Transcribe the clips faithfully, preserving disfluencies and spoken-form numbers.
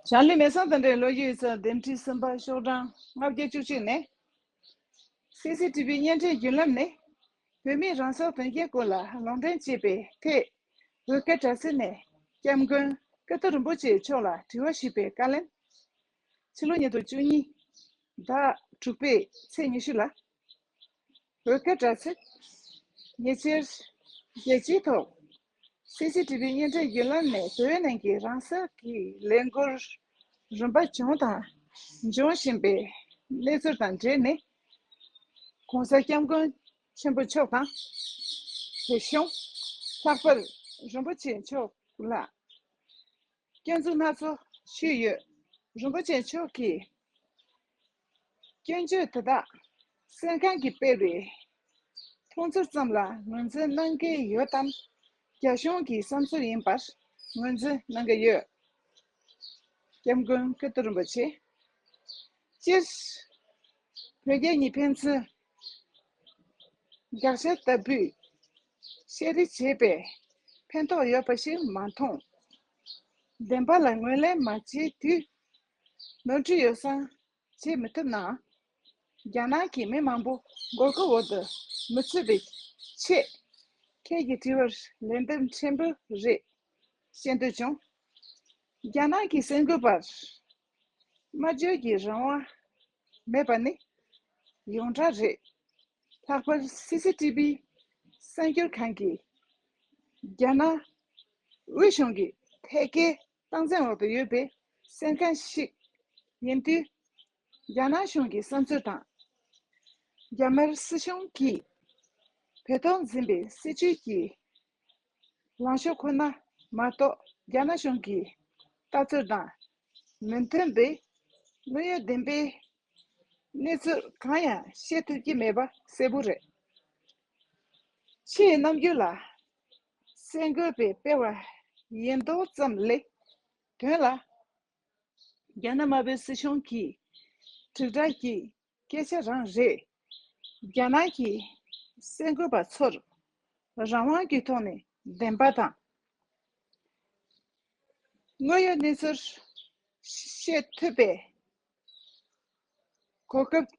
ཞང་ལི་མེ་སང་དང་འབྲེལ་ལོ་རྒྱུས་ཡིག་ཚགས་འདེམས་ཁྲི་གསུམ་པ་ཤོག་གྲངས་ལྔ་བརྒྱ་བཅུ་གཅིག་ནས། སི་སི་ཊི་བི་བརྙན་འཕྲིན་བརྒྱུད་ལམ་ནི་བོད་མིའི་རང་སྲོག་དོན་རྐྱེན་སྐོར་ལ་ལུང་འདྲེན་བྱེད་པའི་ཐད། བོད་སྐད་དྲ་ཚིགས་ནས་སྐྱབས་མགོན་ཀིརྟི་རིན་པོ་ཆེ་མཆོག་ལ་དྲི་བ་ཞུས་པའི་བཀའ་ལན། ཕྱི་ལོ་ཉིས་སྟོང་བཅུ་གཉིས་ཟླ་དྲུག་པའི་ཚེས་ཉི་ཤུ་ལ། བོད་སྐད་དྲ་ཚིགས། ཉེ་ཆར་རྒྱལ་སྤྱིའི་ཐོག་སི་སི་ཊི་བི་བརྙན་འཕྲིན་བརྒྱུད་ལམ་ནས་བོད་ནང་གི་རང་སྲོག་གི་ལས་འགུལ་རིམ་པ་བྱུང་དང་འབྱུང་བཞིན་པའི་གནས་ཚུལ་དང་འབྲེལ་ནས། ༸གོང་ས་༸སྐྱབས་མགོན་ཆེན་པོ་མཆོག་དང་། བོད་གཞུང་ལྷག་པར་རིན་པོ་ཆེ་མཆོག་ལ་སྐྱོན་འཛུགས་སྣ་ཚོགས་ཞུས་ཡོད། རིན་པོ་ཆེ་མཆོག་གིས་སྐྱོན་བརྗོད་དེ་དག་གསན་མཁན་གྱིས་སྤེལ་བའི་མཐོང་ཚུལ་ཙམ་ལ་ངོས་འཛིན་གནང་གི་ཡོད་དམ། རྒྱ་གཞུང་གི་བསམ་ཚུལ་ཡིན་པར་ངོས་འཛིན་གནང་གི་ཡོད། ༸སྐྱབས་མགོན་ཀིརྟི་རིན་པོ་ཆེ། སྤྱིར། བོད་རྒྱ་གཉིས་ཕན་ཚུན་དགག་བྱ་ལྟ་བུའི་བཤད་རེས་བྱས་པས་ཕན་ཐོགས་ཡོད་པ་ཞིག་མ་མཐོང་། བདེན་པ་ལ་ངོས་ལེན་མ་བྱས་དུས། ནོར་འཁྲུལ་ཡོ་བསྲང་བྱེད་མི་ཐུབ་ནའང་། རྒྱ་ནག་གི་མི་མང་པོ་མགོ་སྐོར་འོག་ཏུ་མི་ཚུད་པའི་ཆེད། ཁྱེད་ཀྱི་དྲི་བར་ལན་འདེབས་ཕྲན་བུ་རེ་བཤད་འདོད་བྱུང་། རྒྱ་ནག་གི་གསར་འགོད་པར་སྨྲ་བརྗོད་ཀྱི་རང་དབང་མེད་པ་ནི་ཡོངས་གྲགས་རེད། ལྷག་པར་སི་སི་ཊི་བི་གསར་འགྱུར་ཁང་གིས་རྒྱ་ནག་དབུས་གཞུང་གི་ཐད་ཀའི་སྟངས་འཛིན་འོག་ཏུ་ཡོད་པའི་གསན་མཁན་ཞིག་ཡིན་དུས། རྒྱ་ནག་གཞུང་གི་བསམ་ཚུལ་དང་། རྒྱ་དམར་སྲིད་གཞུང་གིས་བོད་ཐོག་འཛིན་པའི་སྲིད་བྱུས་ཀྱི་ལངས་ཕྱོགས་ཁོ་ན་མ་གཏོགས། རྒྱ་ནག་གཞུང་གི་ལྟ་ཚུལ་དང་མི་མཐུན་པའི་དངོས་ཡོད་བདེན་པའི་གནས་ཚུལ་གང་ཡང་བཤད་ཐུབ་ཀྱི་མེད་པ་གསལ་པོ་རེད། ཕྱིའི་རྣམ་འགྱུར་ལ་གསར་འགོད་པས་སྤེལ་བ་ཡིན་མདོག་ཙམ་ལས། དོན་ལ། རྒྱ་ནག་དམར་པོའི་སྲིད་གཞུང་གི་དྲིལ་བསྒྲགས་ཀྱི་སྐད་ཆ་རང་རེད། རྒྱ་ནག་གི་གསར་འགོད་པ་ཚོར་རང་དབང་གི་ཐོག་ནས་བདེན་པ་དང་། དངོས་ཡོད་གནས་ཚུལ་བཤད་ཐུབ་པའི་གོ་སྐབས་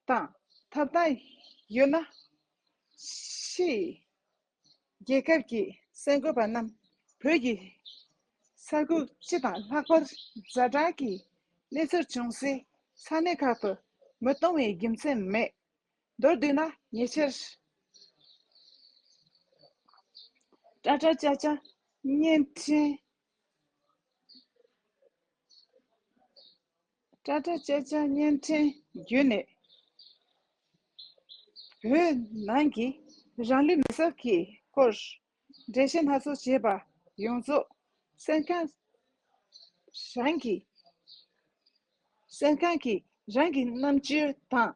དང་ཐོབ་ཐང་ཡོད་ན། ཕྱིའི་རྒྱལ་ཁབ་ཀྱི་གསར་འགོད་པ་རྣམས་བོད་ཀྱི་ས་ཁུལ་སྤྱི་དང་ལྷག་པར་ཛ་དྲག་གི་གནས་ཚུལ་བྱུང་སའི་ས་གནས་ཁག་ཏུ་མི་གཏོང་བའི་རྒྱུ་མཚན་མེད། མདོར་བསྡུས་ན། ཉེ་ཆར་ཀྲ་ཀྲ་ཅ་ཅ་བརྙན་འཕྲིན། ཀྲ་ཀྲ་ཅ་ཅ་བརྙན་འཕྲིན་བརྒྱུད་ནས་བོད་ནང་གི་རང་ལུས་མེ་སྲེག་གི་སྐོར་འགྲེལ་བཤད་སྣ་ཚོགས་བྱས་པ་ཡོངས་རྫོགས་གསན་མཁན་རང་གི། གསན་མཁན་གྱིས་རང་གི་རྣམ་དཔྱོད་དང་།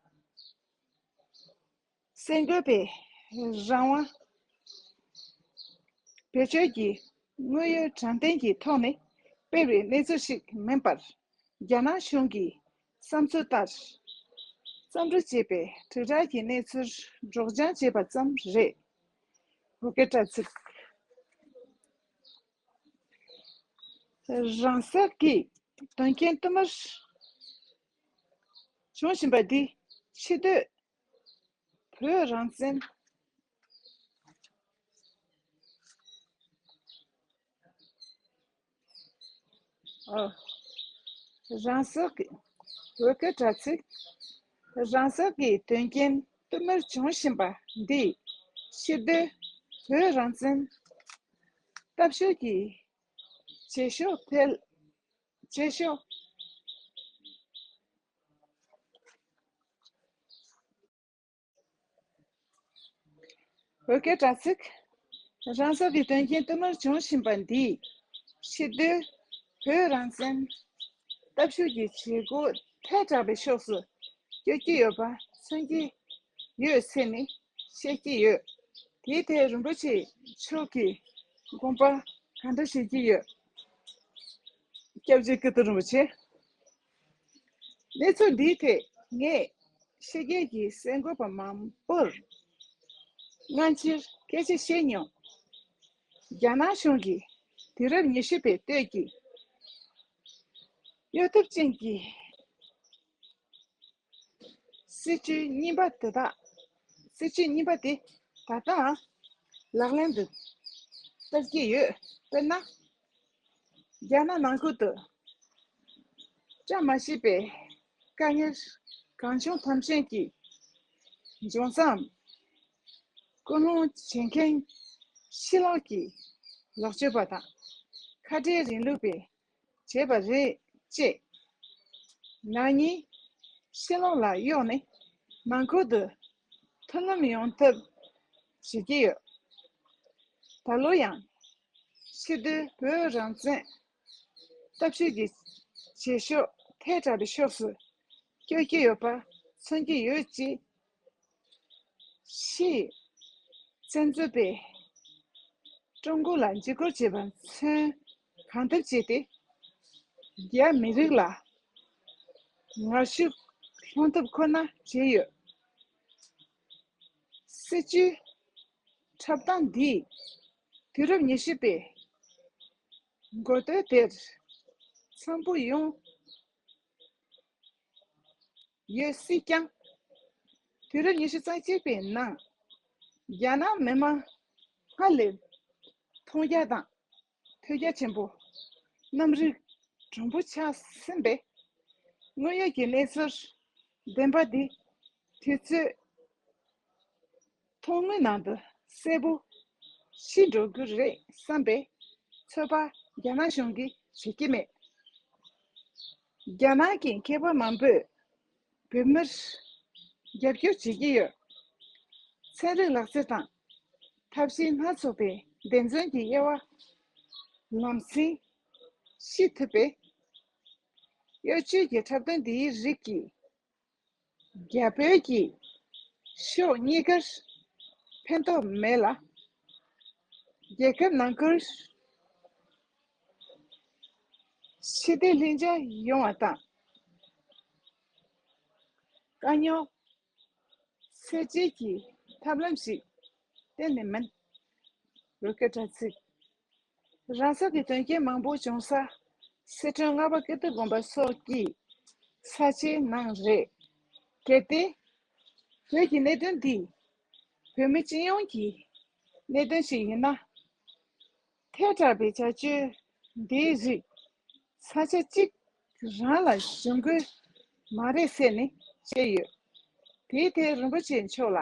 གསར་འགོད་པའི་རང་དབང་བེད་སྤྱོད་ཀྱིས་དངོས་ཡོད་དྲང་བདེན་གྱི་ཐོག་ནས་སྤེལ་བའི་གནས་ཚུལ་ཞིག་མིན་པར། རྒྱ་ནག་གཞུང་གི་བསམ་ཚུལ་ལྟར་བརྩམས་སྒྲིག་བྱས་པའི་དྲིལ་བསྒྲགས་ཀྱི་གནས་ཚུལ་སྒྲོག་སྦྱང་བྱས་པ་ཙམ་རེད། བོད་སྐད་དྲ་ཚིགས། རང་སྲོག་གི་དོན་རྐྱེན་བསྟུད་མར་བྱུང་བཞིན་པ་འདི་ཕྱི་སྡོད་བོད་རང་བཙན། ཨོ། རང་སྲོག་གི། བོད་སྐད་དྲ་ཚིགས། རང་སྲོག་གི་དོན་རྐྱེན་བསྟུད་མར་བྱུང་བཞིན་པ་འདིས་ཕྱིར་སྡོད་བོད་རང་བཙན་སྟབས་ཤུགས་ཀྱིས་བྱེད་ཕྱོགས་འཕེལ། བྱེད་ཕྱོགས། བོད་སྐད་དྲ་ཚིགས། རང་སྲོག་གི་དོན་རྐྱེན་བསྟུད་མར་བྱུང་བཞིན་པ་འདིས་ཕྱིར་སྡོད་བོད་རང་བཙན་སྟབས་ཤུགས་ཀྱིས་བྱེད་སྒོ་ཐལ་དྲགས་པའི་ཕྱོགས་སུ་བསྐྱོད་ཀྱི་ཡོད་པ་མཚོན་གྱི་ཡོད་ཟེར་ནས་བཤད་ཀྱི་ཡོད། དེའི་ཐད་རིན་པོ་ཆེ་མཆོག་གིས་དགོངས་པ་གང་འདྲ་བཞེས་ཀྱི་ཡོད། སྐྱབས་རྗེ་ཀིརྟི་རིན་པོ་ཆེ། གནས་ཚུལ་འདིའི་ཐད་ངས་ཕྱི་རྒྱལ་གྱི་གསར་འགོད་པ་མང་པོར་སྔ་ཕྱིར་སྐད་ཆ་བཤད་མྱོང་། རྒྱ་ནག་གཞུང་གིས་དུས་རབས་ཉི་ཤུ་པའི་སྟོད་ཀྱི་ གཡོ་ཐབས་ཅན་གྱི་སྲིད་ཇུས་རྙིང་པ་དེ་དག་སྲིད་ཇུས་རྙིང་པ་དེ་ད་ལྟའང་ལག་ལེན་དུ་བསྟར་གྱི་ཡོད། དཔེར་ན། རྒྱ་ནག་ནང་ཁུལ་དུ་བཀྲ་མ་ཤིས་པའི་དཀའ་ངལ་གང་བྱུང་ཐམས་ཅད་ཀྱི་འབྱུང་རྩའམ་ཀུན་སློང་བྱེད་མཁན་ཕྱི་ལོགས་ཀྱི་ལོག་སྤྱོད་པ་དང་ཁ་བྲལ་རིང་ལུགས་པས་བྱས་པ་རེད་ཅེས། ནག་ཉེས་ཕྱི་ལོགས་ལ་གཡོགས་ནས་ནང་ཁུལ་དུ་མཐུན་ལམ་ཡོང་ཐབས་བྱེད་ཀྱི་ཡོད། ད་ལོ་ཡང་ཕྱི་སྡོད་བོད་རང་བཙན་སྟབས་ཤུགས་ཀྱི་བྱེད་ཕྱོགས་ཐལ་དྲགས་པའི་ཕྱོགས་སུ་བསྐྱོད་ཀྱི་ཡོད་པ་མཚོན་གྱི་ཡོད་ཅེས། ཕྱིའི་བཙན་འཛུལ་པས་ཀྲུང་གོ་ལ་འཇིགས་སྐུལ་བྱས་པ་མཚོན་གང་ཐབས་བྱས་ཏེ། རྒྱ་མི་རིགས་ལ་ངར་ཤུགས་སློང་ཐབས་ཁོ་ན་བྱས་ཡོད། སྲིད་ཇུས་འཁྲབ་སྟངས་འདིས་དུས་རབས་ཉི་ཤུ་པའི་འགོ་སྟོད་དེར་འཚམ་པོ་ཡོང་ཡོད་སྲིད་ཀྱང་། དུས་རབས་ཉི་ཤུ་རྩ་གཅིག་པའི་ནང་རྒྱ་ནག་མི་དམངས་སྔར་ལས་མཐོང་རྒྱ་དང་ཐོས་རྒྱ་ཆེན་པོ། རྣམ་རིག་གྲུང་པོ་ཆགས་ཟིན་པས། དངོས་ཡོད་ཀྱི་གནས་ཚུལ་བདེན་པ་འདི་དུས་ཚོད་ཐུང་ངུའི་ནང་དུ་གསལ་པོ་ཤེས་འགྲོ་རྒྱུ་རེད་བསམ་པའི་ཚོད་དཔག་རྒྱ་ནག་གཞུང་གིས་བྱེད་ཀྱི་མེད། རྒྱ་ནག་གི་མཁས་པ་མང་པོས་བོད་མིར་རྒྱབ་སྐྱོར་བྱེད་ཀྱི་ཡོད། ཚན་རིག་ལག་རྩལ་དང་ཐབས་ཤེས་སྣ་ཚོགས་པའི་འགྲན་རྩོད་ཀྱི་དབྱེ་བ་ལམ་སེང་ཤེས་ཐུབ་པས། གཡོ་ཇུས་ཀྱི་འཁྲབ་སྟོན་འདིའི་རིགས་ཀྱིས་རྒྱ་བོད་ཀྱི་ཕྱོགས་གཉིས་ཀར་ཕན་ཐོགས་མེད་ལ། རྒྱལ་ཁབ་ནང་ཁུལ་ཞི་བདེ་ལྷིང་འཇགས་ཡོང་བ་དང་། དཀའ་རྙོག་སེལ་བྱེད་ཀྱི་ཐབས་ལམ་ཞིག་གཏན་ནས་མིན། རུ་སྐད་དྲ་ཚིགས། རང་སྲོག་གི་དོན་རྐྱེན་མང་པོ་བྱུང་ས་སི་ཁྲོན་རྔ་པ་ཀིརྟི་དགོན་པ་སོགས་ཀྱི་ས་ཆའི་ནང་རེད། གལ་ཏེ་བོད་ཀྱི་གནད་དོན་འདི་བོད་མི་སྤྱི་ཡོངས་ཀྱི་གནད་དོན་ཞིག་ཡིན་ན། ཐལ་དྲགས་པའི་བྱ་སྤྱོད་འདིའི་རིགས་ས་ཆ་གཅིག་རང་ལ་བྱུང་དགོས་མ་རེད་ཟེར་ནས་བཤད་ཡོད། དེའི་ཐད་རིན་པོ་ཆེ་མཆོག་ལ་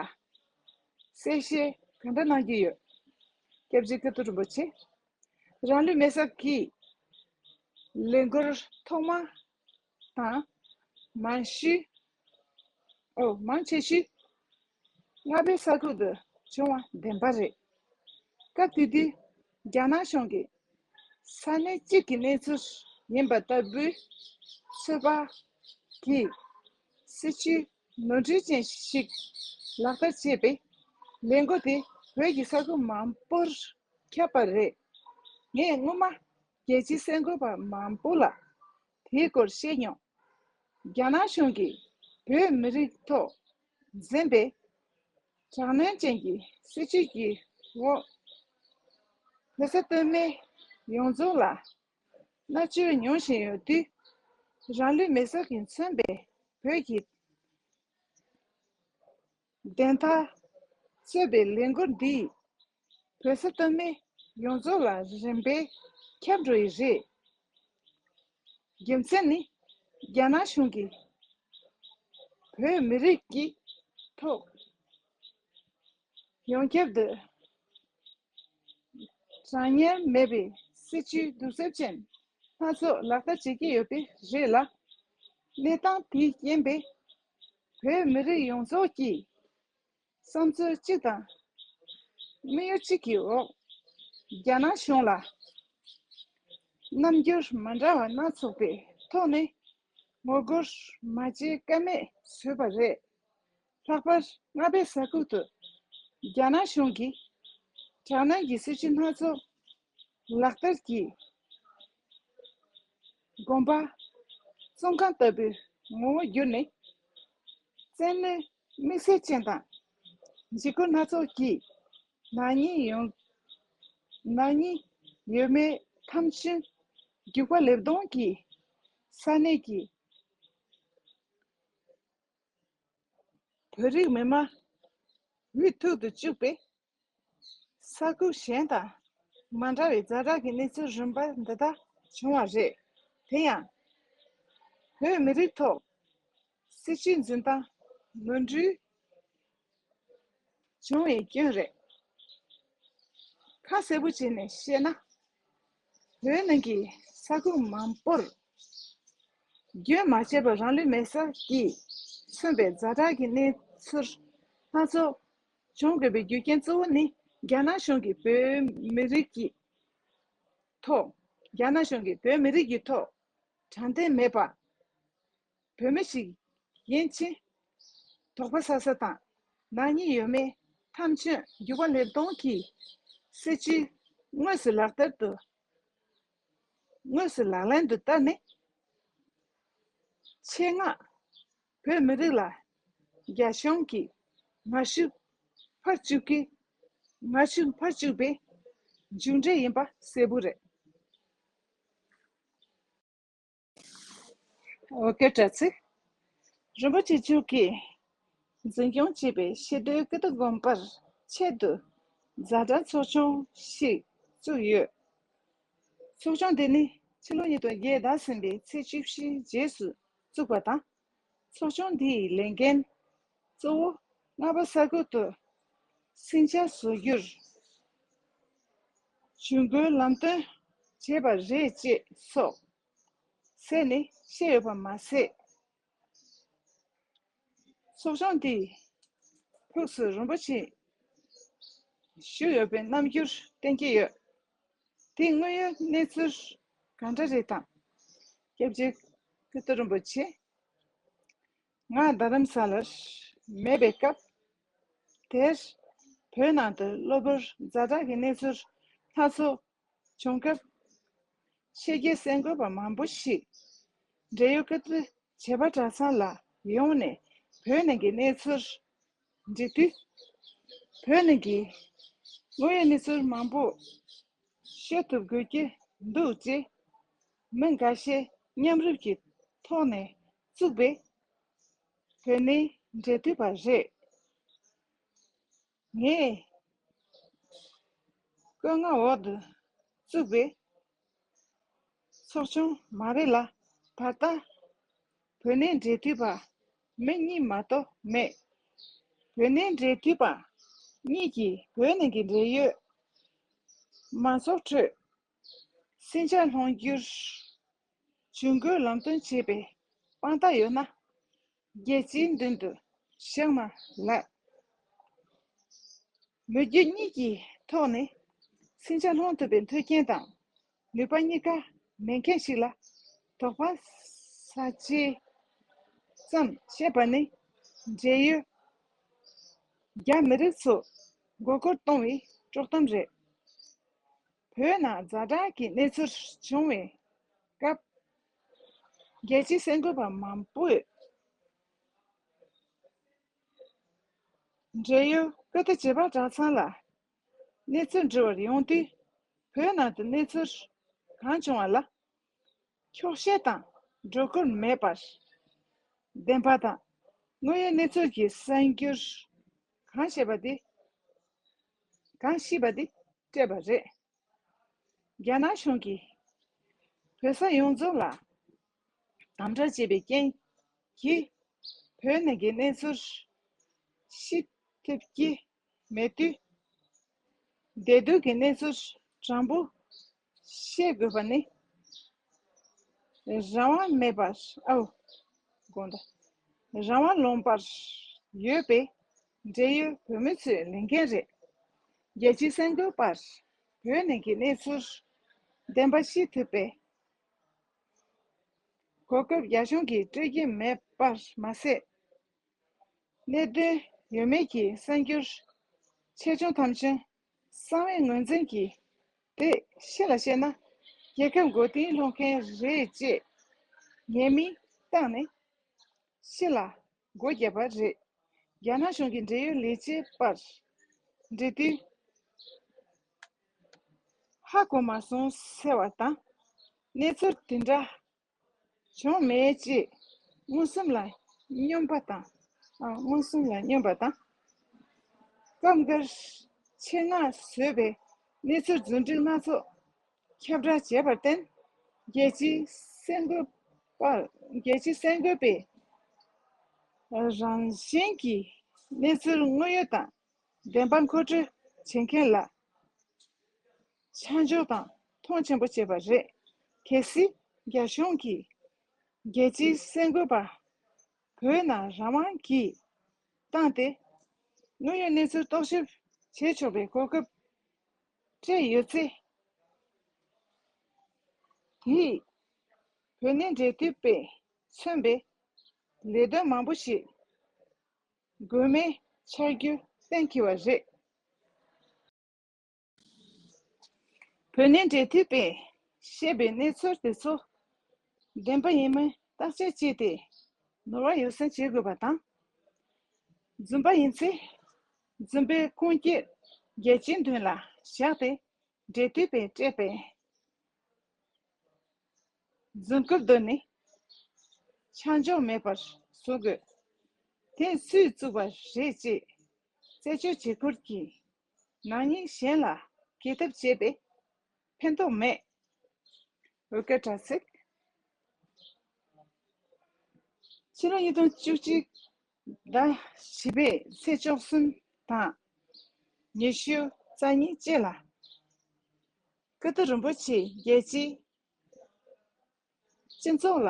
གསལ་བཤད་ག་འདྲ་གནང་གི་ཡོད། སྐྱབས་རྗེ་ཀིརྟི་རིན་པོ་ཆེ། རང་ལུས་མེར་སྲེག་གི་ལས་འགུལ་ཐོག་མ་དང་མང་ཤོས། ཨོ། མང་ཆེ་ཤོས་རྔ་པའི་ས་ཁུལ་དུ་བྱུང་བ་བདེན་པ་རེད། སྐབས་དེ་དུས་རྒྱ་ནག་གཞུང་གིས་ས་གནས་གཅིག་གི་གནས་ཚུལ་ཡིན་པ་ལྟ་བུའི་ཚོད་དཔག་གིས་སྲིད་ཇུས་ནོར་འཁྲུལ་ཅན་ཞིག་ལག་བསྟར་བྱས་པས། ལས་འགུལ་དེ་བོད་ཀྱི་ས་ཁུལ་མང་པོར་ཁྱབ་པ་རེད། ངས་སྔོན་མ་རྒྱལ་སྤྱིའི་གསར་འགོད་པ་མང་པོ་ལ་དེའི་སྐོར་བཤད་མྱོང་། རྒྱ་ནག་གཞུང་གིས་བོད་མི་རིགས་ཐོག་འཛིན་པའི་དྲག་གནོན་ཅན་གྱི་སྲིད་བྱུས་ཀྱི་འོག་བོད་ས་སྟོད་སྨད་ཡོངས་རྫོགས་ལ་མནར་གཅོད་མྱོང་བཞིན་ཡོད་དུས། རང་ལུས་མེར་སྲེག་གིས་མཚོན་པའི་བོད་ཀྱི་བདེན་མཐའ་རྩོད་པའི་ལས་འགུལ་འདིས་བོད་ས་སྟོད་སྨད་ཡོངས་རྫོགས་ལ་རིམ་པས་ཁྱབ་འགྲོ་ཡི་རེད། རྒྱུ་མཚན་ནི། རྒྱ་ནག་གཞུང་གིས་བོད་མི་རིགས་ཀྱི་ཐོག་ཡོངས་ཁྱབ་ཏུ་དྲང་གནས་མེད་པའི་སྲིད་བྱུས་གདུག་རྩུབ་ཅན་སྣ་ཚོགས་ལག་བསྟར་བྱེད་ཀྱི་ཡོད་པས་རེད་ལ། གནས་སྟངས་དེའི་རྐྱེན་པས་བོད་མི་རིགས་ཡོངས་རྫོགས་ཀྱི་བསམ་ཚུལ་གཅིག་དང་དམིགས་ཡུལ་གཅིག་གི་འོག་རྒྱ་ནག་གཞུང་ལ་རྣམ་འགྱུར་མ་འདྲ་བ་སྣ་ཚོགས་པའི་ཐོག་ནས་ངོ་རྒོལ་མ་བྱེད་ཀ་མེད་བཟོས་པ་རེད། ལྷག་པར་རྔ་པའི་ས་ཁུལ་དུ་རྒྱ་ནག་གཞུང་གིས་དྲག་གནོན་གྱི་སྲིད་བྱུས་སྣ་ཚོགས་ལག་བསྟར་གྱིས། དགོན་པ། བཙོན་ཁང་ལྟ་བུའི་ངོ་བོ་བསྒྱུར་ནས། བཙན་གནོན་དམིགས་བསལ་ཅན་དང་འཇིགས་སྐུལ་སྣ་ཚོགས་ཀྱིས་ནག་ཉེས་ཡོང་། ནག་ཉེས་ཡོད་མེད་ཐམས་ཅད་རྒྱུག་པ་ལེབ་མདོང་གིས་ ས་གནས་ཀྱི་བོད་རིགས་མི་མང་འུ་ཐུག་ཏུ་བཅུག་པའི་ས་ཁུལ་གཞན་དང་མ་འདྲ་བའི་ཛ་དྲག་གི་གནས་ཚུལ་རིམ་པ་འདི་དག་བྱུང་བ་རེད། དེ་ཡང་བོད་མི་རིགས་ཐོག་སྲིད་བྱུས་འཛིན་སྟངས་ནོར་འཁྲུལ་བྱུང་བའི་སྐྱོན་རེད། ཁ་གསལ་པོ་བྱས་ནས་བཤད་ན། བོད་ནང་གི་ས་ཁུལ་མང་པོར་རྒྱུན་མ་ཆད་པར་རང་ལུས་མེར་སྲེག་གིས་མཚོན་པའི་ཛ་དྲག་གི་གནས་ཚུལ་སྣ་ཚོགས་བྱུང་དགོས་པའི་རྒྱུ་རྐྱེན་གཙོ་བོ་ནི། རྒྱ་ནག་གཞུང་གིས་བོད་མི་རིགས་ཀྱི་ཐོག་རྒྱ་ནག་གཞུང་གིས་བོད་མི་རིགས་ཀྱི་ཐོག་དྲང་བདེན་མེད་པ། བོད་མི་ཞིག་ཡིན་ཕྱིན་དོགས་པ་ཟ་ས་དང་ནག་ཉེས་ཡོད་མེད་ཐམས་ཅད་རྒྱུ་བ་ལེབ་སྟོང་གི་སྲིད་བྱུས་དངོས་སུ་ལག་བསྟར་དུ་དངོས་སུ་ལག་ལེན་དུ་བསྟར་ནས། ཆེད་མངགས་བོད་མི་རིགས་ལ་རྒྱ་གཞུང་གིས་ངར་ཤུགས་ཕར་བཅུག་གི་ངར་ཤུགས་ཕར་བཅུག་པའི་མཇུག་འབྲས་ཡིན་པ་གསལ་པོ་རེད། ཨོ་ཀེ། དྲ་ཚིགས། རིན་པོ་ཆེ་མཆོག་གིས་འཛིན་སྐྱོང་བྱས་པའི་ཤིས་ལྡན་ཀིརྟི་དགོན་པར་ཆེད་དུ་ཛ་དྲག་ཚོགས་ཆུང་ཞིག་བཙུགས་ཡོད། ཚོགས་ཆུང་དེ་ནི་ཕྱི་ལོ་ཉིས་སྟོང་བརྒྱད་ཟླ་ཟིན་པའི་ཚེས་བཅུ་བཞིའི་རྗེས་སུ་བཙུགས་པ་དང་། ཚོགས་ཆུང་འདིའི་ལས་འགན་གཙོ་བོ་རྔ་པ་ས་ཁུལ་དུ་སྲིན་བྱ་བཟོ་རྒྱུར་ཇུས་འགོད་ལམ་སྟོན་བྱས་པ་རེད་ཅེས་སོགས་གསན་ནས་བཤད་ཡོད་པ་མ་ཟད། ཚོགས་ཆུང་འདིའི་ཕུགས་སུ་རིན་པོ་ཆེ་བཞུགས་ཡོད་པའི་རྣམ་འགྱུར་བསྟན་གྱི་ཡོད། དེའི་དངོས་ཡོད་གནས་ཚུལ་གང་འདྲ་རེད་དམ། སྐྱབས་རྗེ་ཀིརྟི་རིན་པོ་ཆེ་ང་རྡ་རམ་ས་ལར་མེད་པའི་སྐབས་དེར། བོད་ནང་དུ་གློ་བུར་ཛ་དྲག་གི་གནས་ཚུལ་སྣ་ཚོགས་བྱུང་སྐབས། ཆེད་ཀྱི་གསར་འགོད་པ་མང་པོ་ཞིག་འབྲེལ་ཡོད་ཀིརྟི་བྱེས་པ་གྲྭ་ཚང་ལ་ཡོང་ནས་བོད་ནང་གི་གནས་ཚུལ་འདྲི་དུས། བོད་ནང་གི་དངོས་ཡོད་གནས་ཚུལ་མང་པོ་ཤེས་ཐུབ་དགོས་ཀྱི་འདུག་ཅེས་མི་འགའ་ཤས་མཉམ་རུབ་ཀྱི་ཐོག་ནས་བཙུགས་པའི་བོད་གནས་འབྲེལ་མཐུད་པ་རེད། ངས་བཀོད་མངགས་འོག་ཏུ་བཙུགས་པའི་ཚོགས་ཆུང་མ་རེད་ལ། ད་ལྟ་བོད་གནས་འབྲེལ་མཐུད་པ་མི་གཉིས་མ་གཏོགས་མེད། བོད་གནས་འབྲེལ་མཐུད་པ་གཉིས་ཀྱིས་བོད་ནང་གི་འབྲེལ་ཡོད་མང་ཚོགས་ཁྲོད་སྲིན་བྱ་སློང་རྒྱུར་ཇུས་འགོད་ལམ་སྟོན་བྱས་པའི་དཔང་རྟགས་ཡོད་ན། རྒྱལ་སྤྱིའི་མདུན་དུ་བཞག་མ་ལགས། མོས་གུས་གཉིས་ཀྱི་ཐོག་ནས་སྲིན་བྱ་སློང་ཐུབ་པའི་མཐུན་རྐྱེན་དང་ནུས་པ་གཉིས་ཀ་མེད་མཁན་ཞིག་ལ་དོགས་པ་ཟ་ཆེད་ཙམ་བཤད་པ་ནི། འབྲེལ་ཡོད་རྒྱ་མི་རིགས་ཚོ་མགོ་སྐོར་གཏོང་བའི་དཀྲོག་གཏམ་རེད། བོད་ནང་ཛ་དྲག་གི་གནས་ཚུལ་བྱུང་བའི་སྐབས། རྒྱལ་སྤྱིའི་གསར་འགོད་པ་མང་པོས་འབྲེལ་ཡོད་ཀིརྟི་བྱེས་པ་གྲྭ་ཚང་ལ་གནས་ཚུལ་འདྲི་བར་ཡོང་དུས། བོད་ནང་དུ་གནས་ཚུལ་གང་བྱུང་བ་ལ་འཁྱོག་བཤད་དང་སྒྲོ་སྐུར་མེད་པར། བདེན་པ་དང་དངོས་ཡོད་གནས་ཚུལ་གྱི་གསར་འགྱུར་གང་བཤད་པ་དེ། གང་ཤེས་པ་དེ་སྤྲད་པ་རེད། རྒྱ་ནག་གཞུང་གིས་བོད་ས་ཡོངས་རྫོགས་ལ་དམ་དྲག་བྱས་པའི་རྐྱེན་གྱིས། བོད་ནང་གི་གནས་ཚུལ་ཤེས་ཐུབ་ཀྱི་མེད་དུས། བདེ་སྡུག་གི་གནས་ཚུལ་དྲང་པོ་ཤེས་དགོས་པ་ནི། རང་དབང་མེད་པར། ཨའོ། དགོངས་དག་རང་དབང་ལུང་པར་ཡོད་པའི་འབྲེལ་ཡོད་བོད་མི་ཚོའི་ལས་འགན་རེད། རྒྱལ་སྤྱིའི་གསར་འགོད་པར་བོད་ནང་གི་གནས་ཚུལ་བདེན་པ་ཤེས་ཐུབ་པའི་གོ་སྐབས་རྒྱ་གཞུང་གིས་སྤྲོད་ཀྱི་མེད་པར་མ་ཟད། གནད་དོན་ཡོད་མེད་ཀྱི་གསར་འགྱུར་ཆེ་ཆུང་ཐམས་ཅད་གསང་བའི་ངོས་འཛིན་གྱིས། དེ་ཕྱི་ལ་བཤད་ན་རྒྱལ་ཁབ་མགོ་རྟིང་སློག་མཁན་རེད་ཅེས་ཉེས་མིང་བཏགས་ནས་ཕྱི་ལ་སྒོ་བརྒྱབ་པ་རེད། རྒྱ་ནག་གཞུང་གི་འབྲེལ་ཡོད་ལས་བྱེད་པར་འདྲི་དུས། ཧ་གོ་མ་སོང་ཟེར་བ་དང་། གནས་ཚུལ་དེ་འདྲ་ བྱུང་མེད་ཅེས་མངོན་སུམ་ལ་སྙོམས་པ་དང་། ཨ། མངོན་སུམ་ལ་སྙོམས་པ་དང་། སྐབས་འགར་ཆེད་མངགས་བཟོས་པའི་གནས་ཚུལ་རྫུན་སྒྲིག་སྣ་ཚོགས་ཁྱབ་བསྒྲགས་བྱས་པར་བརྟེན། རྒྱལ་སྤྱིའི་གསར་འགོད་པ། རྒྱལ་སྤྱིའི་གསར་འགོད་པས་རང་བཞིན་གྱིས་གནས་ཚུལ་དངོས་ཡོད་དང་བདེན་པ་མཁོ་སྤྲོད་བྱེད་མཁན་ལ་ཆ་འཇོག་དང་མཐོང་ཆེན་པོ་བྱས་པ་རེད། གལ་སྲིད་རྒྱ་གཞུང་གིས་རྒྱལ་སྤྱིའི་གསར་འགོད་པ་བོད་ནང་རང་དབང་གིས་བཏང་སྟེ། དངོས་ཡོད་གནས་ཚུལ་རྟོག་ཞིབ་བྱེད་ཆོག་པའི་གོ་སྐབས་སྤྲད་ཡོད་ཚེ། དེས་བོད་གནས་འབྲེལ་མཐུད་པས་མཚོན་པའི་ལས་དོན་མང་པོ་ཞིག་དགོས་མེད་ཆགས་རྒྱུ་གཏན་འཁེལ་བ་རེད། བོད་གནས་འབྲེལ་མཐུད་པས་བཤད་པའི་གནས་ཚུལ་དེ་ཚོ་བདེན་པ་ཡིན་མིན་བརྟག་དཔྱད་བྱས་ཏེ་ནོར་བ་ཡོ་བསྲང་བྱེད་དགོས་པ་དང་། རྫུན་པ་ཡིན་ཚེ་རྫུན་པའི་ཁུངས་སྐྱེལ་རྒྱལ་སྤྱིའི་མདུན་ལ་བཞག་སྟེ་འབྲེལ་མཐུད་པས་སྤྲད་པའི་རྫུན་རྐུབ་བརྡོལ་ནས་ཆ་འཇོག་མེད་པར་བཟོ་དགོས། དེ་སུས་བཙུགས་པ་རེད་ཅེས་རྩད་གཅོད་བྱེད་ཁུལ་གྱིས་ནག་ཉེས་གཞན་ལ་འགེལ་ཐབས་བྱས་པས་ཕན་ཐོགས་མེད། འོལ་སྐད་དྲ་ཚིགས། ཕྱི་ལོ་ཉིས་སྟོང་བཅུ་གཅིག་ཟླ་བཞི་པའི་ཚེས་བཅུ་གསུམ་དང་ཉི་ཤུ་རྩ་གཉིས་བཅས་ལ། ཀིརྟི་རིན་པོ་ཆེས་རྒྱལ་སྤྱིའི་སྤྱི་ཚོགས་ལ་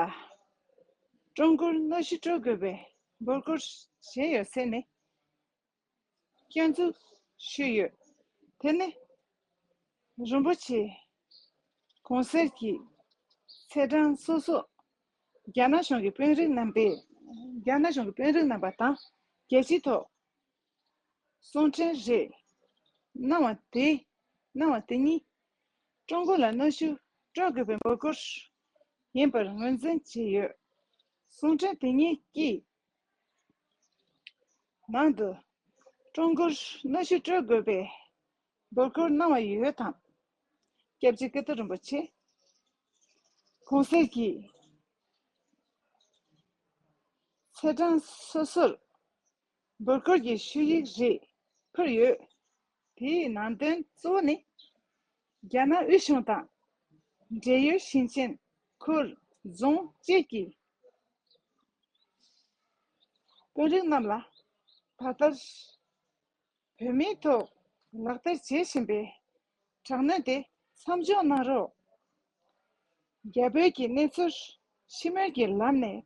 ཀྲུང་གོར་གནའ་ཤུལ་སྤྲོད་དགོས་པའི་འབོད་སྐུལ་བྱས་ཡོད་ཟེར་ནས་སྐྱོན་འཛུགས་ཞུས་ཡོད། དེ་ནི་རིན་པོ་ཆེ་གོང་གསལ་གྱི་ཚེས་གྲངས་སོ་སོ། རྒྱ་ནག་གཞུང་གི་དཔོན་རིགས་རྣམ་པས། རྒྱ་ནག་གཞུང་གི་དཔོན་རིགས་རྣམ་པ་དང་རྒྱལ་སྤྱིའི་ཐོག་གསུང་འཕྲིན་རེ་གནང་བ་དེ། གནང་བ་དེ་ཉིད་ཀྲུང་གོ་ལ་གནའ་ཤུལ་སྤྲོད་དགོས་པའི་འབོད་སྐུལ་ཡིན་པར་ངོས་འཛིན་བྱས་ཡོད། གསུང་འཕྲིན་དེ་ཉིད་ཀྱི་ནང་དུ་ཀྲུང་གོར་གནའ་ཤུལ་སྤྲོད་དགོས་པའི་འབོད་སྐུལ་གནང་བ་ཡོད་དམ། སྐྱབས་རྗེ་ཀིརྟི་རིན་པོ་ཆེ་གོང་གསལ་གྱི་ཚེས་གྲངས་སོ་སོར་འབོད་སྐུལ་གྱི་ཞུ་ཡིག་རེ་ཕུལ་ཡོད། དེའི་ནང་དོན་གཙོ་བོ་ནི། རྒྱ་ནག་དབུས་གཞུང་དང་འབྲེལ་ཡོད་ཞིང་ཆེན། ཁུལ། རྫོང་བཅས་ཀྱི་དཔོན་རིགས་རྣམས་ལ་ད་ལྟར་བོད་མིའི་ཐོག་ལག་བསྟར་བྱེད་བཞིན་པའི་དྲག་གནོན་དེ་མཚམས་འཇོག་གནང་རོགས། རྒྱ་བོད་ཀྱི་གནས་ཚུལ་ཕྱི་སྨོད་ཀྱི་ལམ་ནས་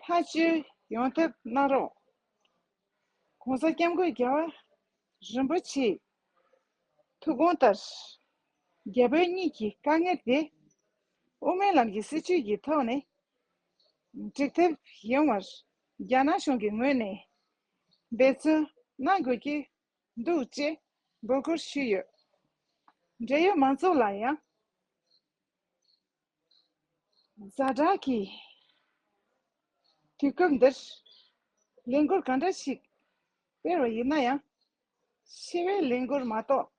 ཐག་གཅོད་ཡོང་ཐབས་གནང་རོགས། ༸གོང་ས་༸སྐྱབས་མགོན་རྒྱལ་བ་རིན་པོ་ཆེའི་ཐུགས་དགོངས་ལྟར། རྒྱ་བོད་གཉིས་ཀྱི་དཀའ་ངལ་དེ་དབུ་མའི་ལམ་གྱི་སྲིད་བྱུས་ཀྱི་ཐོག་ནས་འགྲིག་ཐབས་ཡོང་བར་རྒྱ་ནག་གཞུང་གི་ངོས་ནས་འབད་བརྩོན་གནང་དགོས་ཀྱི་འདུག་ཅེས་འབོད་སྐུལ་ཞུས་ཡོད། འབྲེལ་ཡོད་མང་ཚོགས་ལ་ཡང་ཛ་དྲག་གི་དུས་སྐབས་འདིར་ལས་འགུལ་གང་འདྲ་ཞིག་སྤེལ་བ་ཡིན་ན་ཡང་། ཞི་བའི་ལས་འགུལ་མ་གཏོགས་